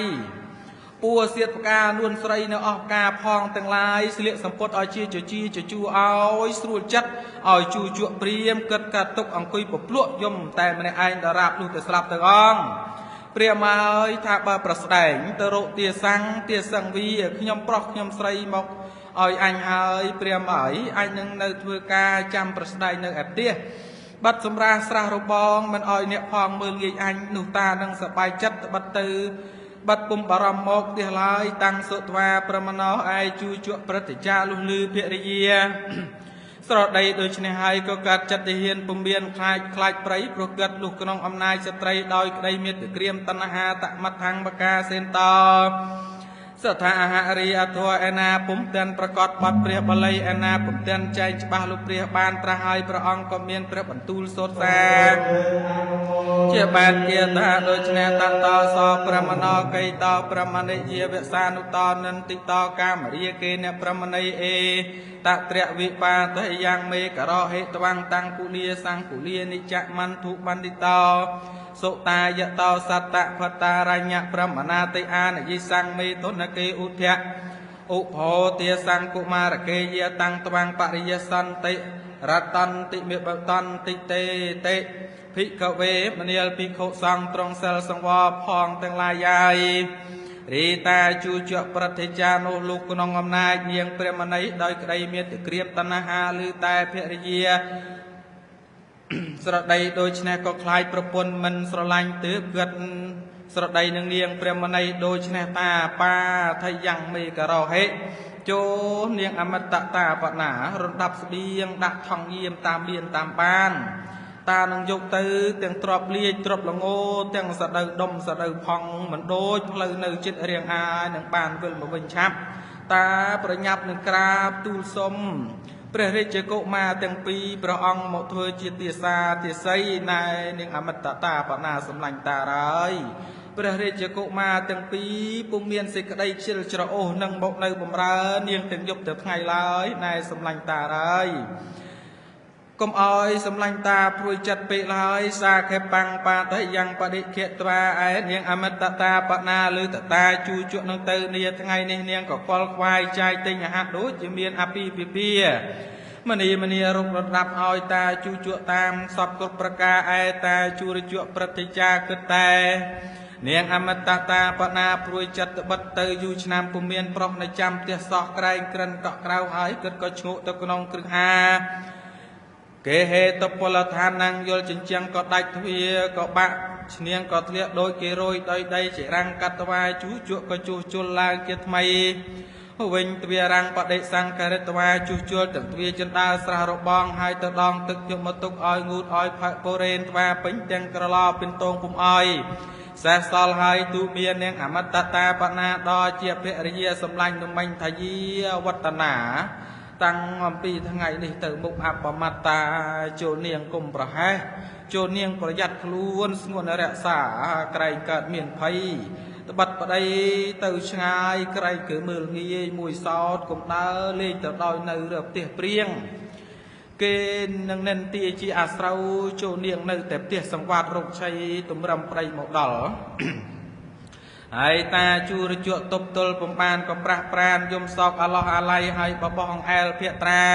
ពួរសៀតផ្កានួនស្រីនៅអស់ផ្កាផងទាំងឡាយស្លៀកសម្ពុតឲ្យជាជជីជជូឲ្យស្រួលចិត្តឲ្យជូជក់ព្រាមគិតកាត់ទុកអង្គុយពភ្លក់យំតែម្នាក់ឯងដរាបលុះទៅស្លាប់ទៅអងព្រាមហើយថាបើប្រស្ដែងទៅរកទាសាំងទាសង្វីខ្ញុំប្រុសខ្ញុំស្រីមកឲ្យអញហើយព្រាមហើយអញនឹងនៅធ្វើការចាំប្រស្ដែងនៅឯផ្ទះបាត់សម្រាស្រះរបងមិនឲ្យអ្នកផងមើលងាយអញនោះតានឹងសប្បាយចិត្តបាត់ទៅបាត់ពុំបារម្ភមកផ្ទះឡើយតាំងសុទ្វាប្រមណោឯជូជក់ព្រឹទ្ធាចារ្យលុះលឺភរិយាស្រដីដូច្នេះហើយក៏កាត់ចិត្តទាហានពុំមានខ្លាចខ្លាចប្រៃព្រោះកាត់លុះក្នុងអំណាចស្ត្រីដោយក្តីមេត្តាក្រៀមតណ្ហាតមដ្ឋੰបកាសេនតសថាអហរិយធម៌ឯណាពុំទាន់ប្រកាសបទព្រះបាលីឯណាពុំទាន់ចែងច្បាស់លោកព្រះបានត្រាស់ឲ្យព្រះអង្គក៏មានព្រះបន្ទូលសូត្រសាជាបានគាថាដូច្នេះតតសប្រមណោកៃតោប្រមនិយាវសានុតនិន្តិតោកាមរាគេអ្នកប្រមណីអេតត្រវិបាតយ៉ាងមេករហេតវੰតាំងពុលាសង្ពុលានិចមន្ធុបណ្ឌិតោសុតាយតោសត្តភតារញ្ញប្រមណាតិអានយិសង្មេទុនគេឧធៈឧភោទាសង្កុមារគេយាតាំងត្វាំងបរិយសន្តិរតន្តិមេបតន្តិតេតេភិក្ខវេមនាលភិក្ខុសង្ឃត្រង់សិលសង្វរផងទាំងឡាយហើយរីតាជូជក់ប្រតិចានោះលោកក្នុងអំណាចនាងព្រះមនីដោយក្តីមេត្តាក្រៀមតណ្ហាឬតែភរិយាស្រដីដូច្នេះក៏ខ្លាចប្រពន្ធមិនស្រឡាញ់ទើបគិតស្រដីនឹងនាងព្រះមនីដូច្នេះតាបាថយ៉ាងមេករហេចូលនាងអមតតាបណារំដាប់ស្បៀងដាក់ថងយាមតាមមានតាមបានតានឹងយកទៅទាំងទ្របលាជទ្របល្ងោទាំងសដៅដុំសដៅផង់មិនដូចផ្លូវនៅចិត្តរៀងអាយនឹងបានវិលមកវិញឆាប់តាប្រញាប់នឹងក្រាបទូលសុំព្រះរាជកុមារទាំងពីរព្រះអង្គមកធ្វើជាទាសាទាសីណែនាងអមតតាបណាសម្លាញ់តាហើយព្រះរាជកុមារទាំងពីរពុំមានសេចក្តីខ្ជិលច្រអូសនឹងមកនៅបំរើនាងទាំងយប់ទាំងថ្ងៃឡើយណែសម្លាញ់តាហើយកុំអោយសម្លាញ់តាព្រួយចិត្តពេកឡើយសាខេបាំងបាតយ៉ាងបដិខេត្វាឯនាងអមតតាបណាឬតតាជូជក់នឹងទៅនាថ្ងៃនេះនាងក៏កលខ្វាយចាយទិញអាហារដូចជាមានអភិភិភាមនីមនីរុករដាប់ឲ្យតាជូជក់តាមសពគ្រប់ប្រការឯតាជួរជក់ប្រតិចាគិតតែនាងអមតតាបណាព្រួយចិត្តត្បិតទៅយូរឆ្នាំពុំមានប្រុសនៅចាំផ្ទះសោះក្រែងក្រិនកក់ក្រៅហើយគិតក៏ឈ្ងក់ទៅក្នុងគ្រឹះហាគេហេតុពលឋានណាំងយល់ចិញ្ចឹងក៏ដាច់ទ្វាក៏បាក់ឈ្នាងក៏ធ្លាក់ដូចគេរយដោយដីចរាំងកាត់ត្វាយជូជក់ក៏ជួសជុលឡើងជាថ្មីវិញទ្វារាំងបដិសង្ករិតវាជួសជុលទាំងទ្វាចិន្តាស្រះរបងហើយទៅដងទឹកយកមកទុកឲ្យងូតឲ្យផបុរេនត្វាពេញទាំងក្រឡពិនតងពុំអោយសេះសល់ហើយទូមាននាងអមតតាបណាដល់ជាភរិយាសម្លាញ់នមិញថាយាវឌ្ឍនាតាំងអំពីថ្ងៃនេះទៅមុខអបមត្តាចូលនាងគុំប្រហែសចូលនាងប្រយ័ត្នខ្លួនស្ងួនរក្សាក្រែងកើតមានភ័យត្បិតប្តីទៅឆ្ងាយក្រែងគឺមើលងាយមួយសោតគុំដើរលេងទៅដោយនៅរើផ្ទះព្រៀងគេនឹងនិនទាជាអាស្រូវចូលនាងនៅតែផ្ទះសង្វាតរោគឆ័យទំរំប្តីមកដល់ហើយតាជួរជក់ទប់ទល់ពំបានក៏ប្រាស់ប្រានយំសោកអាឡោះអាល័យហើយបបោះអង្អែលភក្ត្រា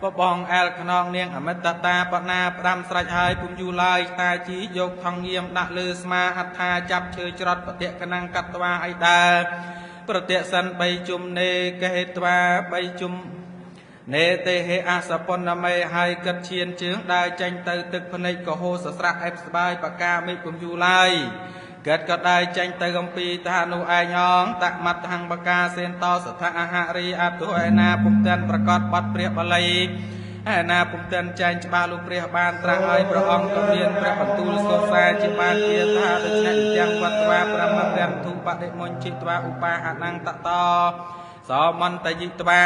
បបោះអង្អែលខ្នងនាងអមតតាបណាផ្ដាំស្រេចហើយពុំយូរឡើយតាជីយកថងយាមដាក់លើស្មាអត្ថាចាប់ឈើច្រត់បតិកណាំងកាត់ត្វាអីដើប្រតិសិន3ជុំនេកហេត្វា3ជុំនេទេហេអសពនមេហើយគិតឈានជើងដើរចេញទៅទឹកភ្នែកក៏ហូរសស្រាក់អែបស្បាយបកាមេពុំយូរឡើយ កិតក៏ได้ចេញទៅអំពីតានោះឯងអងតមត្តហੰបកាសេនតសថអហរិអតុឯណាពុំទាន់ប្រកាសបទព្រះបាលីឯណាពុំទាន់ចែងច្បាស់លោកព្រះបានត្រាស់ឲ្យព្រះអង្គក៏មានព្រះបន្ទូលសូរសាជាបានគាថាដូច្នេះទាំងវត្តវាប្រមទាំងធុបដិមុញ្ជិត្វាឧបាហនងតតសមន្តយិត្វា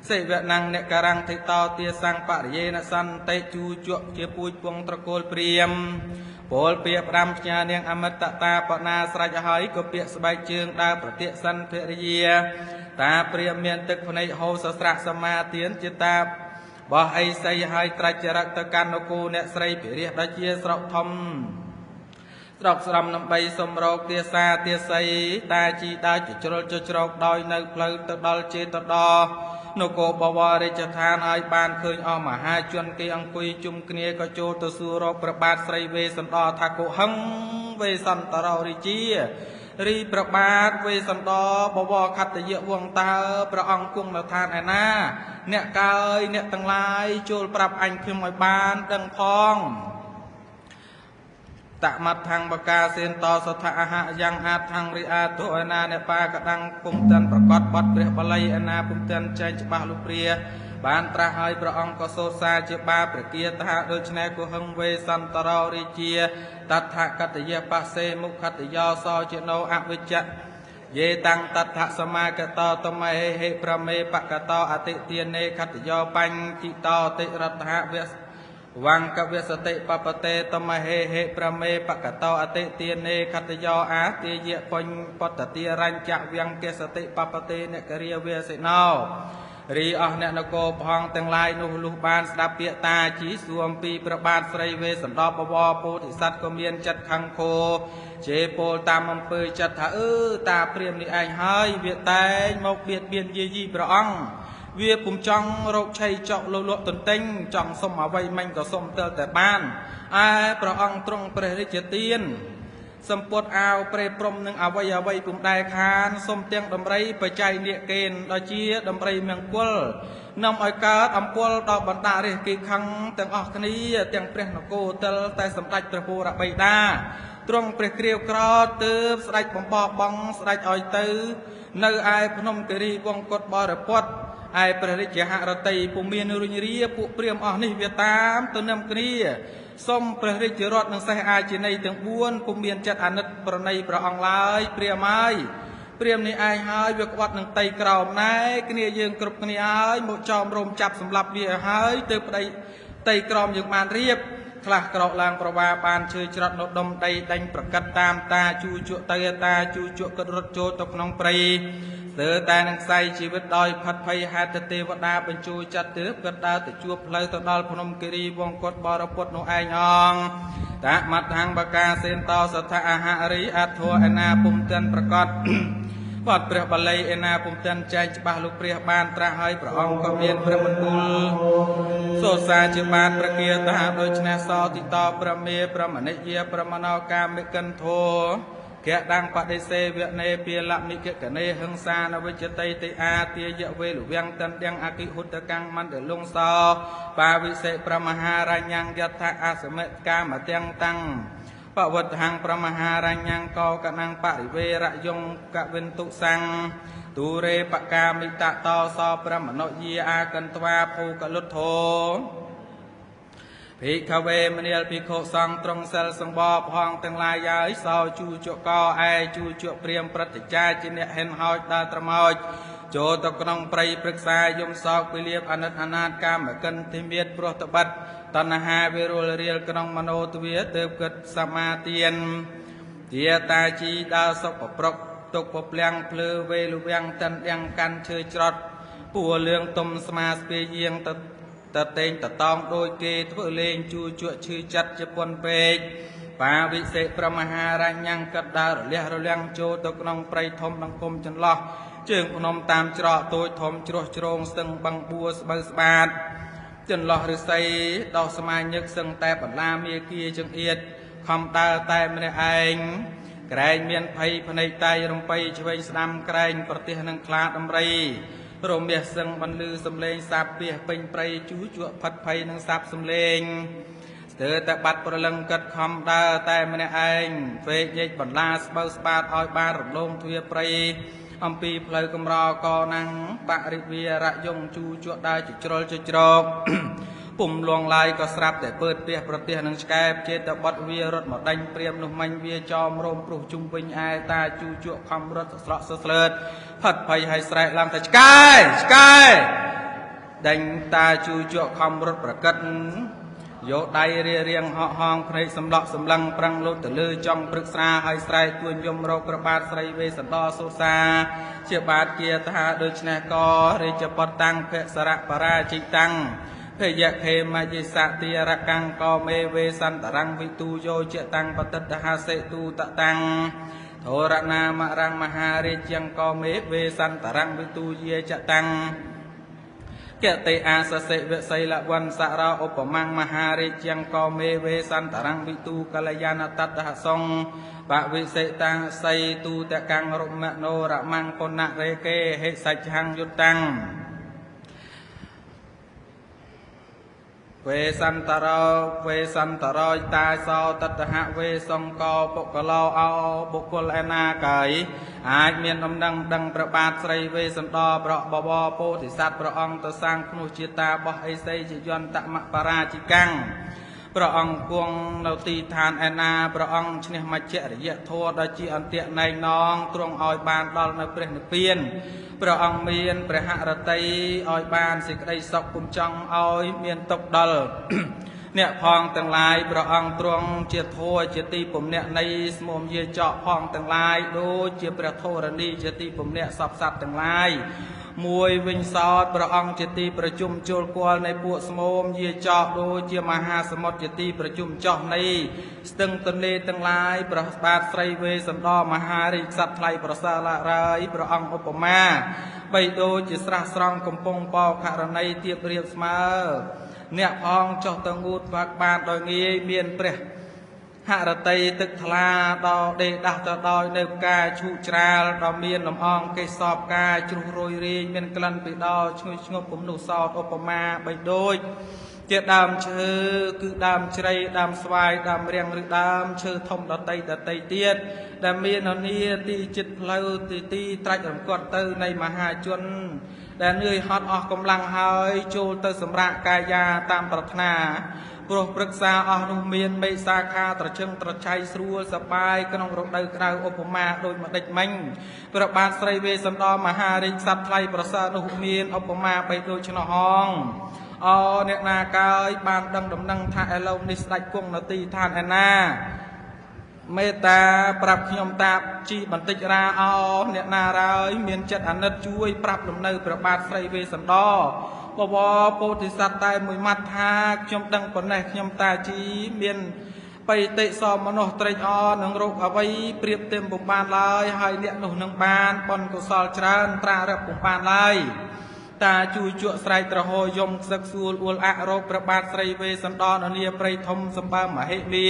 សិវៈណងអ្នកការំធិតោទាសੰបរិយេនសន្តិជូជក់ជាពូជពងត្រកូលព្រាម ពលពាក្យផ្ដាំផ្ញើនាងអមិតតាបណាស្រេចហើយក៏ពាក្យស្បែកជើងដើរប្រតិសិនភរិយាតាព្រាមមានទឹកភ្នែកហូរសស្រាក់សមាទានជាតាបោះអីសីហើយត្រាច់ចរិតទៅកាន់នគរអ្នកស្រីពិរិះដែលជាស្រុកធំស្រុកស្រំដើម្បីសំរោកទាសាទាសីតាជីដើរចជ្រុលចច្រោកដោយនៅផ្លូវទៅដល់ចេតដនគរបវររាជដ្ឋានហើយបានឃើញអស់មហាជនគេអង្គុយជុំគ្នាក៏ចូលទៅសួររកព្រះបាទស្រីវេស្សន្តរថាកុហឹងវេស្សន្តររាជារីព្រះបាទវេស្សន្តរបវរខត្តយវង្សតើព្រះអង្គគង់នៅឋានឯណាអ្នកកើយអ្នកទាំងឡាយចូលប្រាប់អញខ្ញុំឲ្យបានដឹងផងតមដ្ឋੰបកាសេនតសថអហយ៉ាងអាថੰរិអាទុអណាអ្នកបាកដាំងពុំទាន់ប្រកាសបត់ព្រះបាលីអណាពុំទាន់ចែងច្បាស់លោកព្រះបានត្រាស់ឲ្យព្រះអង្គក៏សូត្រសារជាបាប្រគាថាដូច្នេះកុហឹងវេសន្តរោរាជាតថកតយបសេមុខតយោសោជាណោអវិជ្ជយេតាំងតថសមាកតតមហេហេប្រមេបកតអតិទានេខតយោបញ្ចិតោតិរដ្ឋវៈវង្កវសតិបបតេតមហេហេប្រមេបកតោអតិទានេខតយោអាទាយៈបញ្ញបតតិរញ្ចវង្កសតិបបតេនគរិយវសិណោរីអស់អ្នកនគរផងទាំងឡាយនោះលុះបានស្ដាប់ពាក្យតាជីសួរអំពីព្រះបាទស្រីវេស្សន្តរបវរពោធិសត្វក៏មានចិត្តខឹងខោជេរពោលតាមអំពើចិត្តថាអឺតាព្រាមនេះឯងហើយវាតែងមកបៀតបៀនយាយីព្រះអង្គវាពុំចង់រកឆៃចកលលក់ទន្ទិញចង់សុំអ្វីមិញក៏សុំទើតែបានឯព្រះអង្គទ្រង់ព្រះរាជទានសម្ពុតអាវព្រេព្រំនឹងអ្វីអ្វីពុំដែលខានសុំទាំងដំរីបច្ច័យនាគេនដល់ជាដំរីមង្គលនាំឲ្យកើតអំពលដល់បណ្ដារាជគេខឹងទាំងអស់គ្នាទាំងព្រះនគរទិលតែសម្ដេចព្រះពរបិតាទ្រង់ព្រះគ្រាវក្រទើបស្ដេចបំបបងស្ដេចឲ្យទៅនៅឯភ្នំគិរីវង្សកុដបរពតឯព្រះរាជហរតីពុំមានរុញរាពួកព្រាមអស់នេះវាតាមទៅនឹមគ្នាសូមព្រះរាជរដ្ឋនិងសេះអាជាណីទាំង4ពុំមានចិត្តអាណិតប្រណីព្រះអង្គឡើយព្រាមហើយព្រាមនេះឯងហើយវាក្បត់នឹងតៃក្រោមណែគ្នាយើងគ្រប់គ្នាហើយមកចោមរោមចាប់សម្លាប់វាហើយទៅប្តីតៃក្រោមយើងបានរៀបខ្លះក្រោកឡើងប្រវាបានឈើច្រត់នៅដុំដីដេញប្រកាត់តាមតាជូជក់ទៅតាជូជក់គិតរត់ចូលទៅក្នុងព្រៃស្ទើរតែនឹងខ្សែជីវិតដោយផិតភ័យហេតុទេវតាបញ្ជូចិត្តទើបគិតដើរទៅជួបផ្លូវទៅដល់ភ្នំគិរីវង្សកុដបរពតនោះឯងអងតមដ្ឋੰបកាសេនតសថអហរិអធัวឯណាពុំទាន់ប្រកាសបទព្រះបាលីឯណាពុំទាន់ចែងច្បាស់លោកព្រះបានត្រាស់ឲ្យព្រះអង្គក៏មានព្រះបន្ទូលសូសាជាបានប្រគាថាដូច្នេះសោតិតោប្រមេប្រមនិយាប្រមណោកាមិកិនធោកៈដាំងបដិសេវនេពាលមិកកនេហឹង្សានវិជ្ជតីតិអាទាយវេលវៀងតន្ទាំងអគិហុតកាំងមន្តលងសោបាវិសេប្រមហារញ្ញងយថាអសមិកាមទាំងតាំងបវត្តហੰប្រមហារញ្ញងកោកណੰបរិវេរយងកវិន្ទុសੰទូរេបកាមិតតោសោប្រមនោយាអាកន្ត្វាភូកលុទ្ធោភិក្ខវេមនាលភិក្ខុសង្ឃទ្រង់សិលសម្បផងទាំងឡាយហើយសោជូជកឯជូជព្រាមប្រតិចាជាអ្នកហិនហោចដើរត្រមោចចូលទៅក្នុងព្រៃព្រឹក្សាយំសោកពិលៀបអាណិតអាណាតកាមកិនធិមេតព្រោះតបិតតណ្ហាវិរុលរៀលក្នុងមโนទ្វាទើបគិតសមាទានជាតាជីដើរសុកប្រកទុកពភ្លាំងភ្លើវេលវាំងតិនយ៉ាងកាន់ឈើច្រត់ពួលឿងទុំស្មាស្ពាយាងតតេងតតងដូចគេធ្វើលេងជូជក់ឈឺចិត្តជាពន់ពេកបាវិសេប្រមហារញ្ញងកដើររលះរលាំងចូលទៅក្នុងព្រៃធំដង្គមចន្លោះជើងភ្នំតាមច្រកតូចធំជ្រោះជ្រងស្ទឹងបឹងបួស្បូវស្បាតចន្លោះឫស្សីដោះស្មាញឹកសឹងតែបន្លាមាគាចង្អៀតខំដើរតែម្នាក់ឯងក្រែងមានភ័យភ្នែកតៃរំបីឆ្វេងស្ដាំក្រែងប្រទេសនឹងខ្លាដំរីរមាសសឹងបន្លឺសំលេងសាបពីពេញព្រៃជូជក់ផិតភ័យនឹងសាបសំលេងស្ទើរតែបាត់ប្រលឹងកិតខំដើរតែម្នាក់ឯងវេកញែកបន្លាស្បូវស្បាតឲ្យបានរំលងទ្វាព្រៃអំពីផ្លូវកំរកណាំងបរិវារយងជូជក់ដើរជ្រុលជ្រកពុំលងឡាយក៏ស្រាប់តែពើតពះប្រទេសនឹងឆ្កែបចេតបត់វារត់មកដេញព្រាមនោះមិញវាចោមរោមព្រុសជុំវិញឯតាជូជក់ខំរត់ស្រក់ស្លើតផិតភ័យឲ្យស្រែកឡើងថាឆ្កែឆ្កែដេញតាជូជក់ខំរត់ប្រកិត យកដៃរារៀងហក់ហងភ្នែកសម្លក់សម្លឹងប្រឹងលូតទៅលើចង់ព្រឹកស្រាហើយស្រែកទួញយំរកព្រះបាទស្រីវេស្សន្តរសូសាជាបាទគាថាដូច្នេះក៏រាជបុត្រតាំងភសរៈបរាជិតាំងភយខេមយិសតិរកੰកមេវេសន្តរੰវិទូយោជាតាំងបតិតហសិទូតតាំងធរណាមរੰមហារាជង្គមេវេសន្តរੰវិទូយាចតាំងកតិអាសសិវសីលវੰសរោឧបមង្គមហារាជង្គមេវេសន្តរੰវិទូកល្យាណតតហសងបវិសិតាំងសីទូតកੰរុមនោរមង្គពុណរេកេហិសច្ឆੰយុតាំងវេសន្តរោវេសន្តរោតាសោតតហវេសង្កោបុគ្គលោអោបុគ្គលឯណាកាយអាចមានដំណឹងដឹងព្រះបាទស្រីវេស្សន្តរប្របវរពោធិសត្វព្រះអង្គទៅសាងភ្នោះជាតាបោះអេសីជាយន្តមបរាជិកាំងព្រះអង្គគង់នៅទីឋានឯណាព្រះអង្គឈ្នះមច្ចរិយធម៌ដ៏ជាអន្ទាក់ណែងណងទ្រង់ឲ្យបានដល់នៅព្រះនិព្វានព្រះអង្គមានព្រះហឫទ័យឲ្យបានសេចក្តីសុខពុំចង់ឲ្យមានទុក្ខដល់អ្នកផងទាំងឡាយព្រះអង្គទ្រង់ជាធម៌ជាទីពំនាក់នៃស្មោមយាចកផងទាំងឡាយដូចជាព្រះធរណីជាទីពំនាក់សពសត្វទាំងឡាយមួយវិញសោតព្រះអង្គជាទីប្រជុំជលគាល់នៃពួកស្មោមយាចកដូចជាមហាសមុទ្រជាទីប្រជុំចោះនៃស្ទឹងទន្លេទាំងឡាយព្រះបាទស្រីវេស្សន្តរមហារាជសត្វថ្លៃប្រសើរឡារើយព្រះអង្គឧបមាបីដូចជាស្រះស្រង់កំពង់បោករណីទៀបរៀបស្មើអ្នកផងចុះទៅងូតបាក់បានដោយងាយមានព្រះហរតីទឹកថ្លាដល់ដេដាស់ទៅដោយនៅផ្កាឈូកច្រាលដល់មានលំអងកេសរផ្កាជ្រុះរយរាយមានក្លិនពីដល់ឈ្ងុយឈ្ងប់ពំនុសោតឧបមាបីដូចជាដើមឈើគឺដើមជ្រៃដើមស្វាយដើមរាំងឬដើមឈើធំដតីដតីទៀតដែលមាននានាទីចិត្តផ្លូវទីទីត្រាច់រំកត់ទៅនៃមហាជនដែលនឿយហត់អស់កម្លាំងហើយចូលទៅសម្រាកកាយាតាមប្រាថ្នាព្រោះព្រឹក្សាអស់នោះមានមេសាខាត្រជឹងត្រឆៃស្រួលសបាយក្នុងរដូវក្តៅឧបមាដូចម្ដេចមិញព្រះបាទស្រីវេស្សន្តរមហារាជសត្វថ្លៃប្រសើរនោះមានឧបមាបីដូចឆ្នោហងអអ្នកណាកើយបានដឹងដំណឹងថាឥឡូវនេះស្ដេចគង់នៅទីឋានឯណាមេត្តាប្រាប់ខ្ញុំតាជីបន្តិចរាអអ្នកណារើយមានចិត្តអាណិតជួយប្រាប់លំនៅព្រះបាទស្រីវេស្សន្តរបវរពោធិសត្វតែមួយម៉ាត់ថាខ្ញុំដឹងប៉ុណ្ណេះខ្ញុំតាជីមានបៃតិសមមនុស្សត្រេកអរនឹងរោគអ្វីប្រៀបទេមពុំបានឡើយហើយអ្នកនោះនឹងបានបុណ្យកុសលច្រើនត្រារឹកពុំបានឡើយតាជួយជក់ស្រែកត្រហោយំខ្សឹកសួលអួលអរោគព្រះបាទស្រីវេស្សន្តរនាព្រៃធំសម្បើមហិមា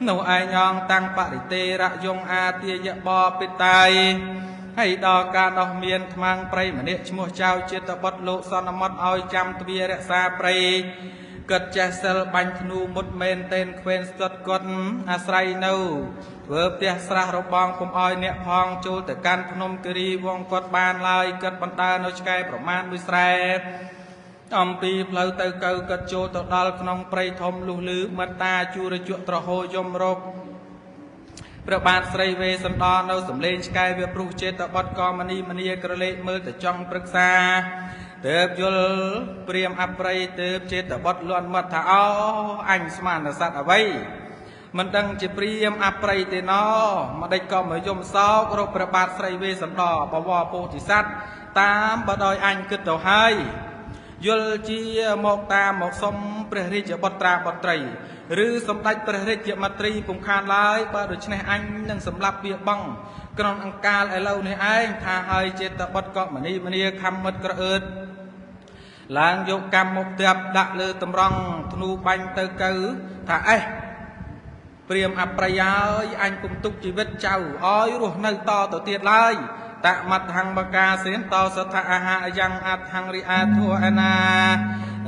នោះឯងអងតាំងបរិទេរយងអាទាយបពិតៃហើយដល់ការនោះមានខ្មាំងព្រៃម្នាក់ឈ្មោះចៅជាតិបុត្រលោកសន្មត់ឲ្យចាំទ្វារក្សាព្រៃគិតចេះសិលបាញ់ធ្នូមុតមែនតេនខ្វេនស្ទាត់គាត់អាស្រ័យនៅធ្វើផ្ទះស្រះរបងពុំឲ្យអ្នកផងចូលទៅកាន់ភ្នំគិរីវងគាត់បានឡើយគិតបណ្ដើនៅឆ្កែប្រមាណមួយស្រែអំពីផ្លូវទៅកៅគិតចូលទៅដល់ក្នុងព្រៃធំលុះលឺមិត្តតាជួរជក់ត្រហោយំរកព្រះបាទស្រីវេស្សន្តរនៅសំលេងឆ្កែវាព្រុសចេតបុត្រក៏មនីមនីក្រឡេកមើលទៅចង់ព្រឹក្សាទើបយល់ព្រាមអប្រ័យទើបចេតបុត្រលន់មាត់ថាអអញស្មានសត្វអ្វីមិនដឹងជាព្រាមអប្រ័យទេណម្ដេចក៏មកយំសោករកព្រះបាទស្រីវេស្សន្តរបវរពោធិសត្វតាមបើដោយអញគិតទៅហើយយល់ជាមកតាមមកសុំព្រះរាជបុត្រាបុត្រីឬសម្ដេចព្រះរាជមត្រីពុំខានឡើយបើដូច្នេះអញនឹងសម្លាប់វាបងក្នុងអង្កាលឥឡូវនេះឯងថាហើយចេតបុត្រក៏មនីមនីខំមិត្តក្រអឺតឡើងយកកម្មមកផ្ទាប់ដាក់លើតម្រង់ធ្នូបាញ់ទៅកៅថាអេះព្រាមអប្រយហើយអញពុំទុកជីវិតចៅឲ្យរស់នៅតទៅទៀតឡើយតមដ្ឋੰបកាសេនតសថអាហយ៉ាងអដ្ឋੰរិអាធัวអណា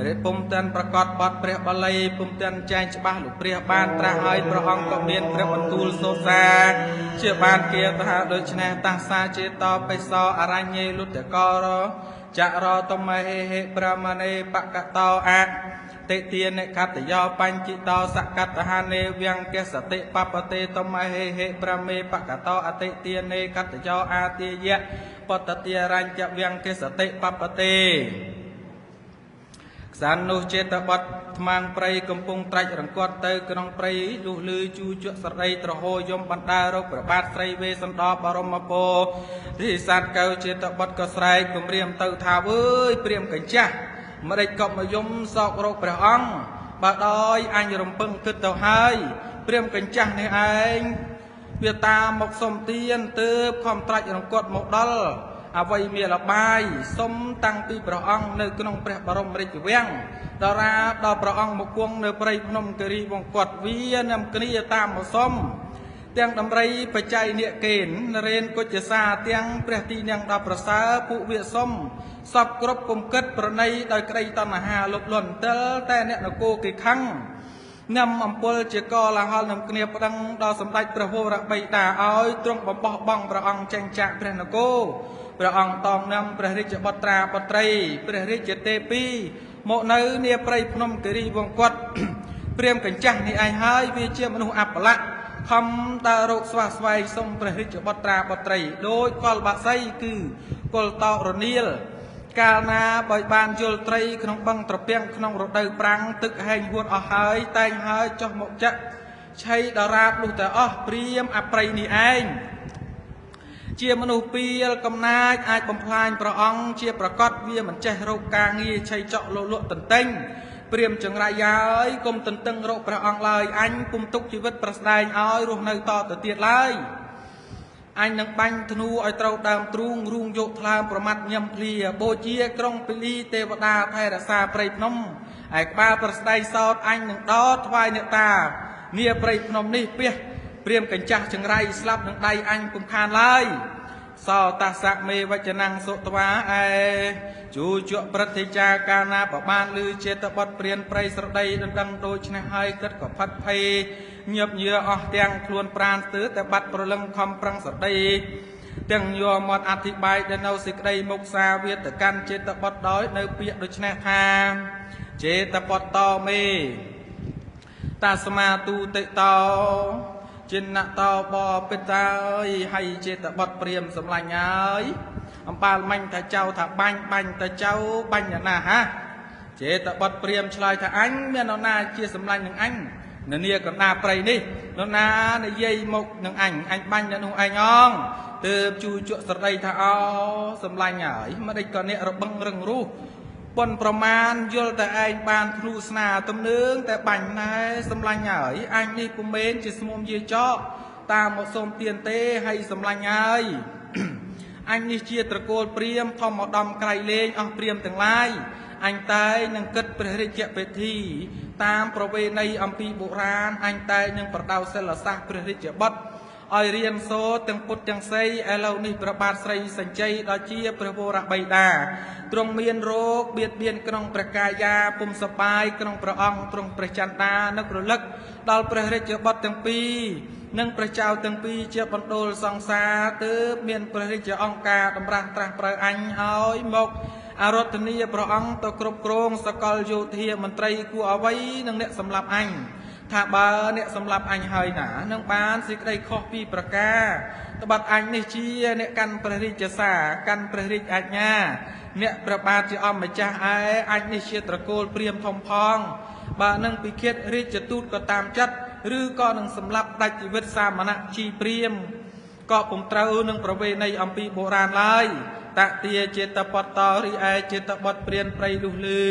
រិពុំទាន់ប្រកាសបទព្រះបាលីពុំទាន់ចែងច្បាស់លោកព្រះបានត្រាស់ហើយព្រះអង្គក៏មានព្រះបន្ទូលសូសាជាបានគាថាដូច្នេះតាសាចេតបិសោអរញ្ញេលុតករចរតមហេហេប្រមណេបកតោអតិទានិខតយោបញ្จิតោសកតហានេវង្គសតិបបតេតមហេហេប្រមេបកតោអតិទានេកតយោអាទាយៈបតតិរញ្ចវង្គសតិបបតេ សាននោះចេតបត់ថ្មាងព្រៃកំពុងត្រាច់រង្គត់ទៅក្នុងព្រៃលុះលឺជូជក់ស្រដីត្រហោយំបណ្ដារកព្រះបាទស្រីវេសន្តរបរមពោធិសត្វកៅចេតបត់ក៏ស្រែកគំរាមទៅថាអើយព្រាមកញ្ចាស់ម្ដេចក៏មកយំសោករកព្រះអង្គបើដោយអញរំពឹងគិតទៅហើយព្រាមកញ្ចាស់នេះឯងវាតាមមកសុំទានទើបខំត្រាច់រង្គត់មកដល់អ្វីមានលបាយសុំតាំងពីព្រះអង្គនៅក្នុងព្រះបរមរាជវាំងដរាដល់ព្រះអង្គមកគង់នៅព្រៃភ្នំគិរីវង្សគាត់វានាំគ្នាតាមមកសុំទាំងដំរីបច្ច័យនិកេននរេនគុជសាទាំងព្រះទីនាំងដល់ប្រសើរពុវិសុំសពគ្រប់គុំគិតប្រណីដោយក្តីតណ្ហាលុបលន់ទិលតែអ្នកនគរគេខឹងញ៉ាំអំពលជាកលហលនឹងគ្នាប្តឹងដល់សម្ដេចព្រះវរបិតាឲ្យទ្រង់បំបោះបង់ព្រះអង្គចេញចាកព្រះនគរព្រះអង្គតងនាំព្រះរាជបុត្រាបុត្រីព្រះរាជទេពីមកនៅនាព្រៃភ្នំគិរីវង្សគាត់ព្រាមកញ្ចាស់នេះឯងហើយវាជាមនុស្សអបល័កខំដើររកស្វះស្វែងសុំព្រះរាជបុត្រាបុត្រីដោយកលបាសីគឺកុលតោរនាលកាលណាបើបានយល់ត្រីក្នុងបឹងត្រពាំងក្នុងរដូវប្រាំងទឹកហែងហួតអស់ហើយតែងហើយចុះមកចាក់ឆៃដរាបលុះតែអស់ព្រាមអប្រ័យនេះឯងជាមនុស្សពីលកំណាចអាចបំផ្លាញព្រះអង្គជាប្រកបវាមិនចេះរកការងារឆៃចក់លលក់តន្ទិញព្រាមចង្រៃហើយកុំទន្ទឹងរកព្រះអង្គឡើយអញពុំទុកជីវិតប្រស្ដែងឲ្យរស់នៅតទៅទៀតឡើយអញនឹងបាញ់ធ្នូឲ្យត្រូវដើមទ្រូងរូងយកថ្លើមប្រមាត់ញឹមភ្លាបូជាក្រុងពលីទេវតាថែរក្សាព្រៃភ្នំឯក្បាលប្រស្ដែងសោតអញនឹងដោតថ្វាយអ្នកតានាព្រៃភ្នំនេះពះព្រាមកញ្ចាស់ចង្រៃស្លាប់នឹងដៃអញពុំខានឡើយសោតាសៈមេវចនំសុតវាឯជូជក់ព្រឹទ្ធាចារកាលណាប្របានឮចេតបត់ព្រានព្រៃស្រដីដណ្ដឹងដូច្នេះហើយគិតក៏ផិតភ័យញាប់ញើអស់ទាំងខ្លួនប្រានស្ទើរតែបាត់ប្រលឹងខំប្រឹងស្រដីទាំងយកមាត់អធិប្បាយដែលនៅសេចក្តីមុខសាវាតកាន់ចេតបត់ដោយនៅពាក្យដូច្នេះថាចេតបត់តមេតាស្មាទូតិតោចិនតោបបិតាអើយហើយចេតបត់ព្រាមសម្លាញ់ហើយអំបាលមាញ់ថាចៅថាបាញ់បាញ់តែចៅបាញ់ណាហាចេតបត់ព្រាមឆ្លើយថាអញមាននរណាជាសម្លាញ់នឹងអញនានាកណ្ដាព្រៃនេះនរណានិយាយមកនឹងអញអញបាញ់នៅនោះឯងអងទើបជូជក់ស្រដីថាអោសម្លាញ់ហើយមិនដេចក៏អ្នករបឹងរឹងរូសប៉ុនប្រមាណយល់តែឯងបានធ្លុស្នាទំនើងតែបាញ់ណែសម្លាញ់ហើយអញនេះពុំមែនជាស្មុំយាចកតាមមកសុំទានទេហើយសម្លាញ់ហើយអញនេះជាត្រកូលព្រាមធម្មឧត្តមក្រៃលែងអស់ព្រាមទាំងឡាយអញតែនឹងគិតព្រះរាជពិធីតាមប្រវេណីអំពីបុរាណអញតែនឹងប្រដៅសិលសាស្ត្រព្រះរាជបុត្រឲ្យរៀនសូត្រទាំងពុទ្ធទាំងសីឥឡូវនេះព្រះបាទស្រីសញ្ជ័យដល់ជាព្រះវរបិតាទ្រង់មានរោគបៀតបៀនក្នុងព្រះកាយាពុំសបាយក្នុងព្រះអង្គទ្រង់ព្រះចន្ទានឹករលឹកដល់ព្រះរាជបុត្រទាំងពីរនិងព្រះចៅទាំងពីរជាបណ្ដូលសង្សារទើបមានព្រះរាជអង្គការតម្រាស់ត្រាស់ប្រើអញឲ្យមកអារាធនាព្រះអង្គទៅគ្រប់គ្រងសកលយោធាមន្ត្រីគួរអ្វីនឹងអ្នកសម្លាប់អញថាបើអ្នកសម្លាប់អញហើយណានឹងបានសេចក្តីខុសពីប្រការត្បិតអញនេះជាអ្នកកាន់ព្រះរាជសារកាន់ព្រះរាជអាជ្ញាអ្នកព្រះបាទជាអម្ចាស់ឯអញនេះជាត្រកូលព្រាមធំផងបើនឹងពិឃាតរាជទូតក៏តាមចិត្តឬក៏នឹងសម្លាប់ដាច់ជីវិតសាមណៈជីព្រាមក៏ពុំត្រូវនឹងប្រវេណីអំពីបុរាណឡើយតទាចេតបតតរិឯចេតបតព្រានព្រៃលុះលឺ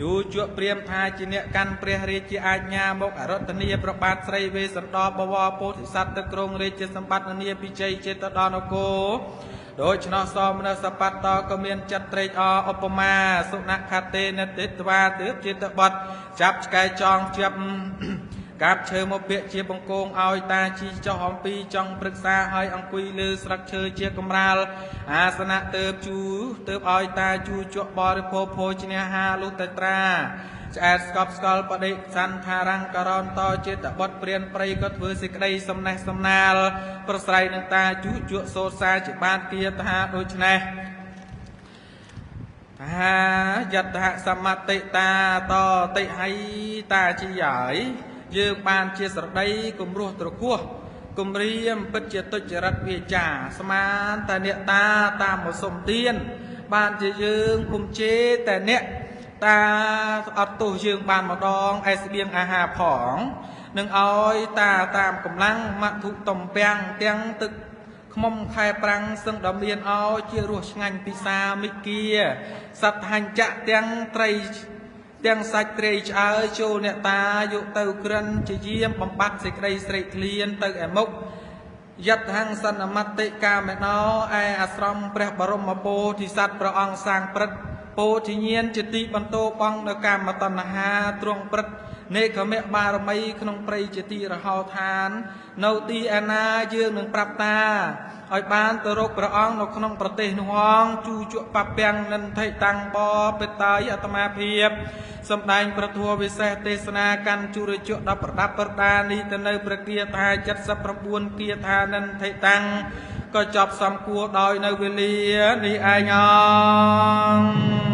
ជូជក់ព្រាមថាជាអ្នកកាន់ព្រះរាជាអាជ្ញាមកអរតនីព្រះបាទស្រីវេសន្តរបវរពោធិសត្វទៅគ្រងរាជសម្បត្តិនាពិជ័យចេតដល់នគរដូច្នោះសមនសបត្តក៏មានចិត្តត្រេកអរឧបមាសុណខតេនតិត្វាទើបចេតបតចាប់ឆ្កែចងជាប់កាប់ឈើមកពាក្យជាបង្គងឲ្យតាជីចោះអំពីចង់ព្រឹក្សាឲ្យអង្គុយលើស្លឹកឈើជាកំរាលអាសនៈទើបជូទើបឲ្យតាជូជក់បរិភោគភោជនាហាលុះតែត្រាឆ្អែតស្កប់ស្កល់បដិសន្ធារង្គរន្តចេតបុត្រព្រានព្រៃក៏ធ្វើសេចក្តីសំណេះសំណាលប្រស្រ័យនឹងតាជូជក់សូត្រសាជាបានគាថាដូច្នេះថាយត្តសមតិតាតតិហៃតាជីហើយយើងបានជាស្រដីគំរោះត្រគោះគំរាមពិតជាទុច្ចរិតវាចាស្មានតែអ្នកតាតាមមកសុំទានបានជាយើងពុំជេរតែអ្នក តាអត់ទោសយើងបានម្ដង ឯស្បៀងអាហារផង នឹងឲ្យតាតាមកម្លាំងមធុតំពាំងទាំងទឹកខ្មុំខែប្រាំង សឹងដល់មានឲ្យជារសឆ្ងាញ់ពិសាមិគាសត្វហញ្ចៈ ទាំងត្រីទាំងសាច់ត្រីឆ្អើយ ចូលអ្នកតាយកទៅក្រិនជាយាមបំបត្តិសេចក្តីស្រេកឃ្លានទៅឯមុខ។ យតហੰសន្មតិកាមេណោ ឯអាស្រមព្រះបរមពោធិសត្វព្រះអង្គសាងព្រឹត្តពោធិញ្ញាណជាទីបន្ទោបងនៅកាមតណ្ហា ទ្រង់ព្រឹត្តនេខមៈបារមីក្នុងព្រៃជាទីរហោឋាន នៅទីឯណា យើងនឹងប្រាប់តាឲ្យបានទៅរកព្រះអង្គនៅក្នុងប្រទេសនោះហង។ ជូជក់បពាំងនិន្ថិតាំងបបេតាយ អត្មាភាពសំដែងប្រធัวវិសេសទេសនាកាន់ជុរជក់ដល់ប្រដាប់ប្រដានេះទៅនៅព្រះគាថា79គាថានិន្ថិតាំង ក៏ចប់សំគួរដោយនៅវេលានេះឯងអង។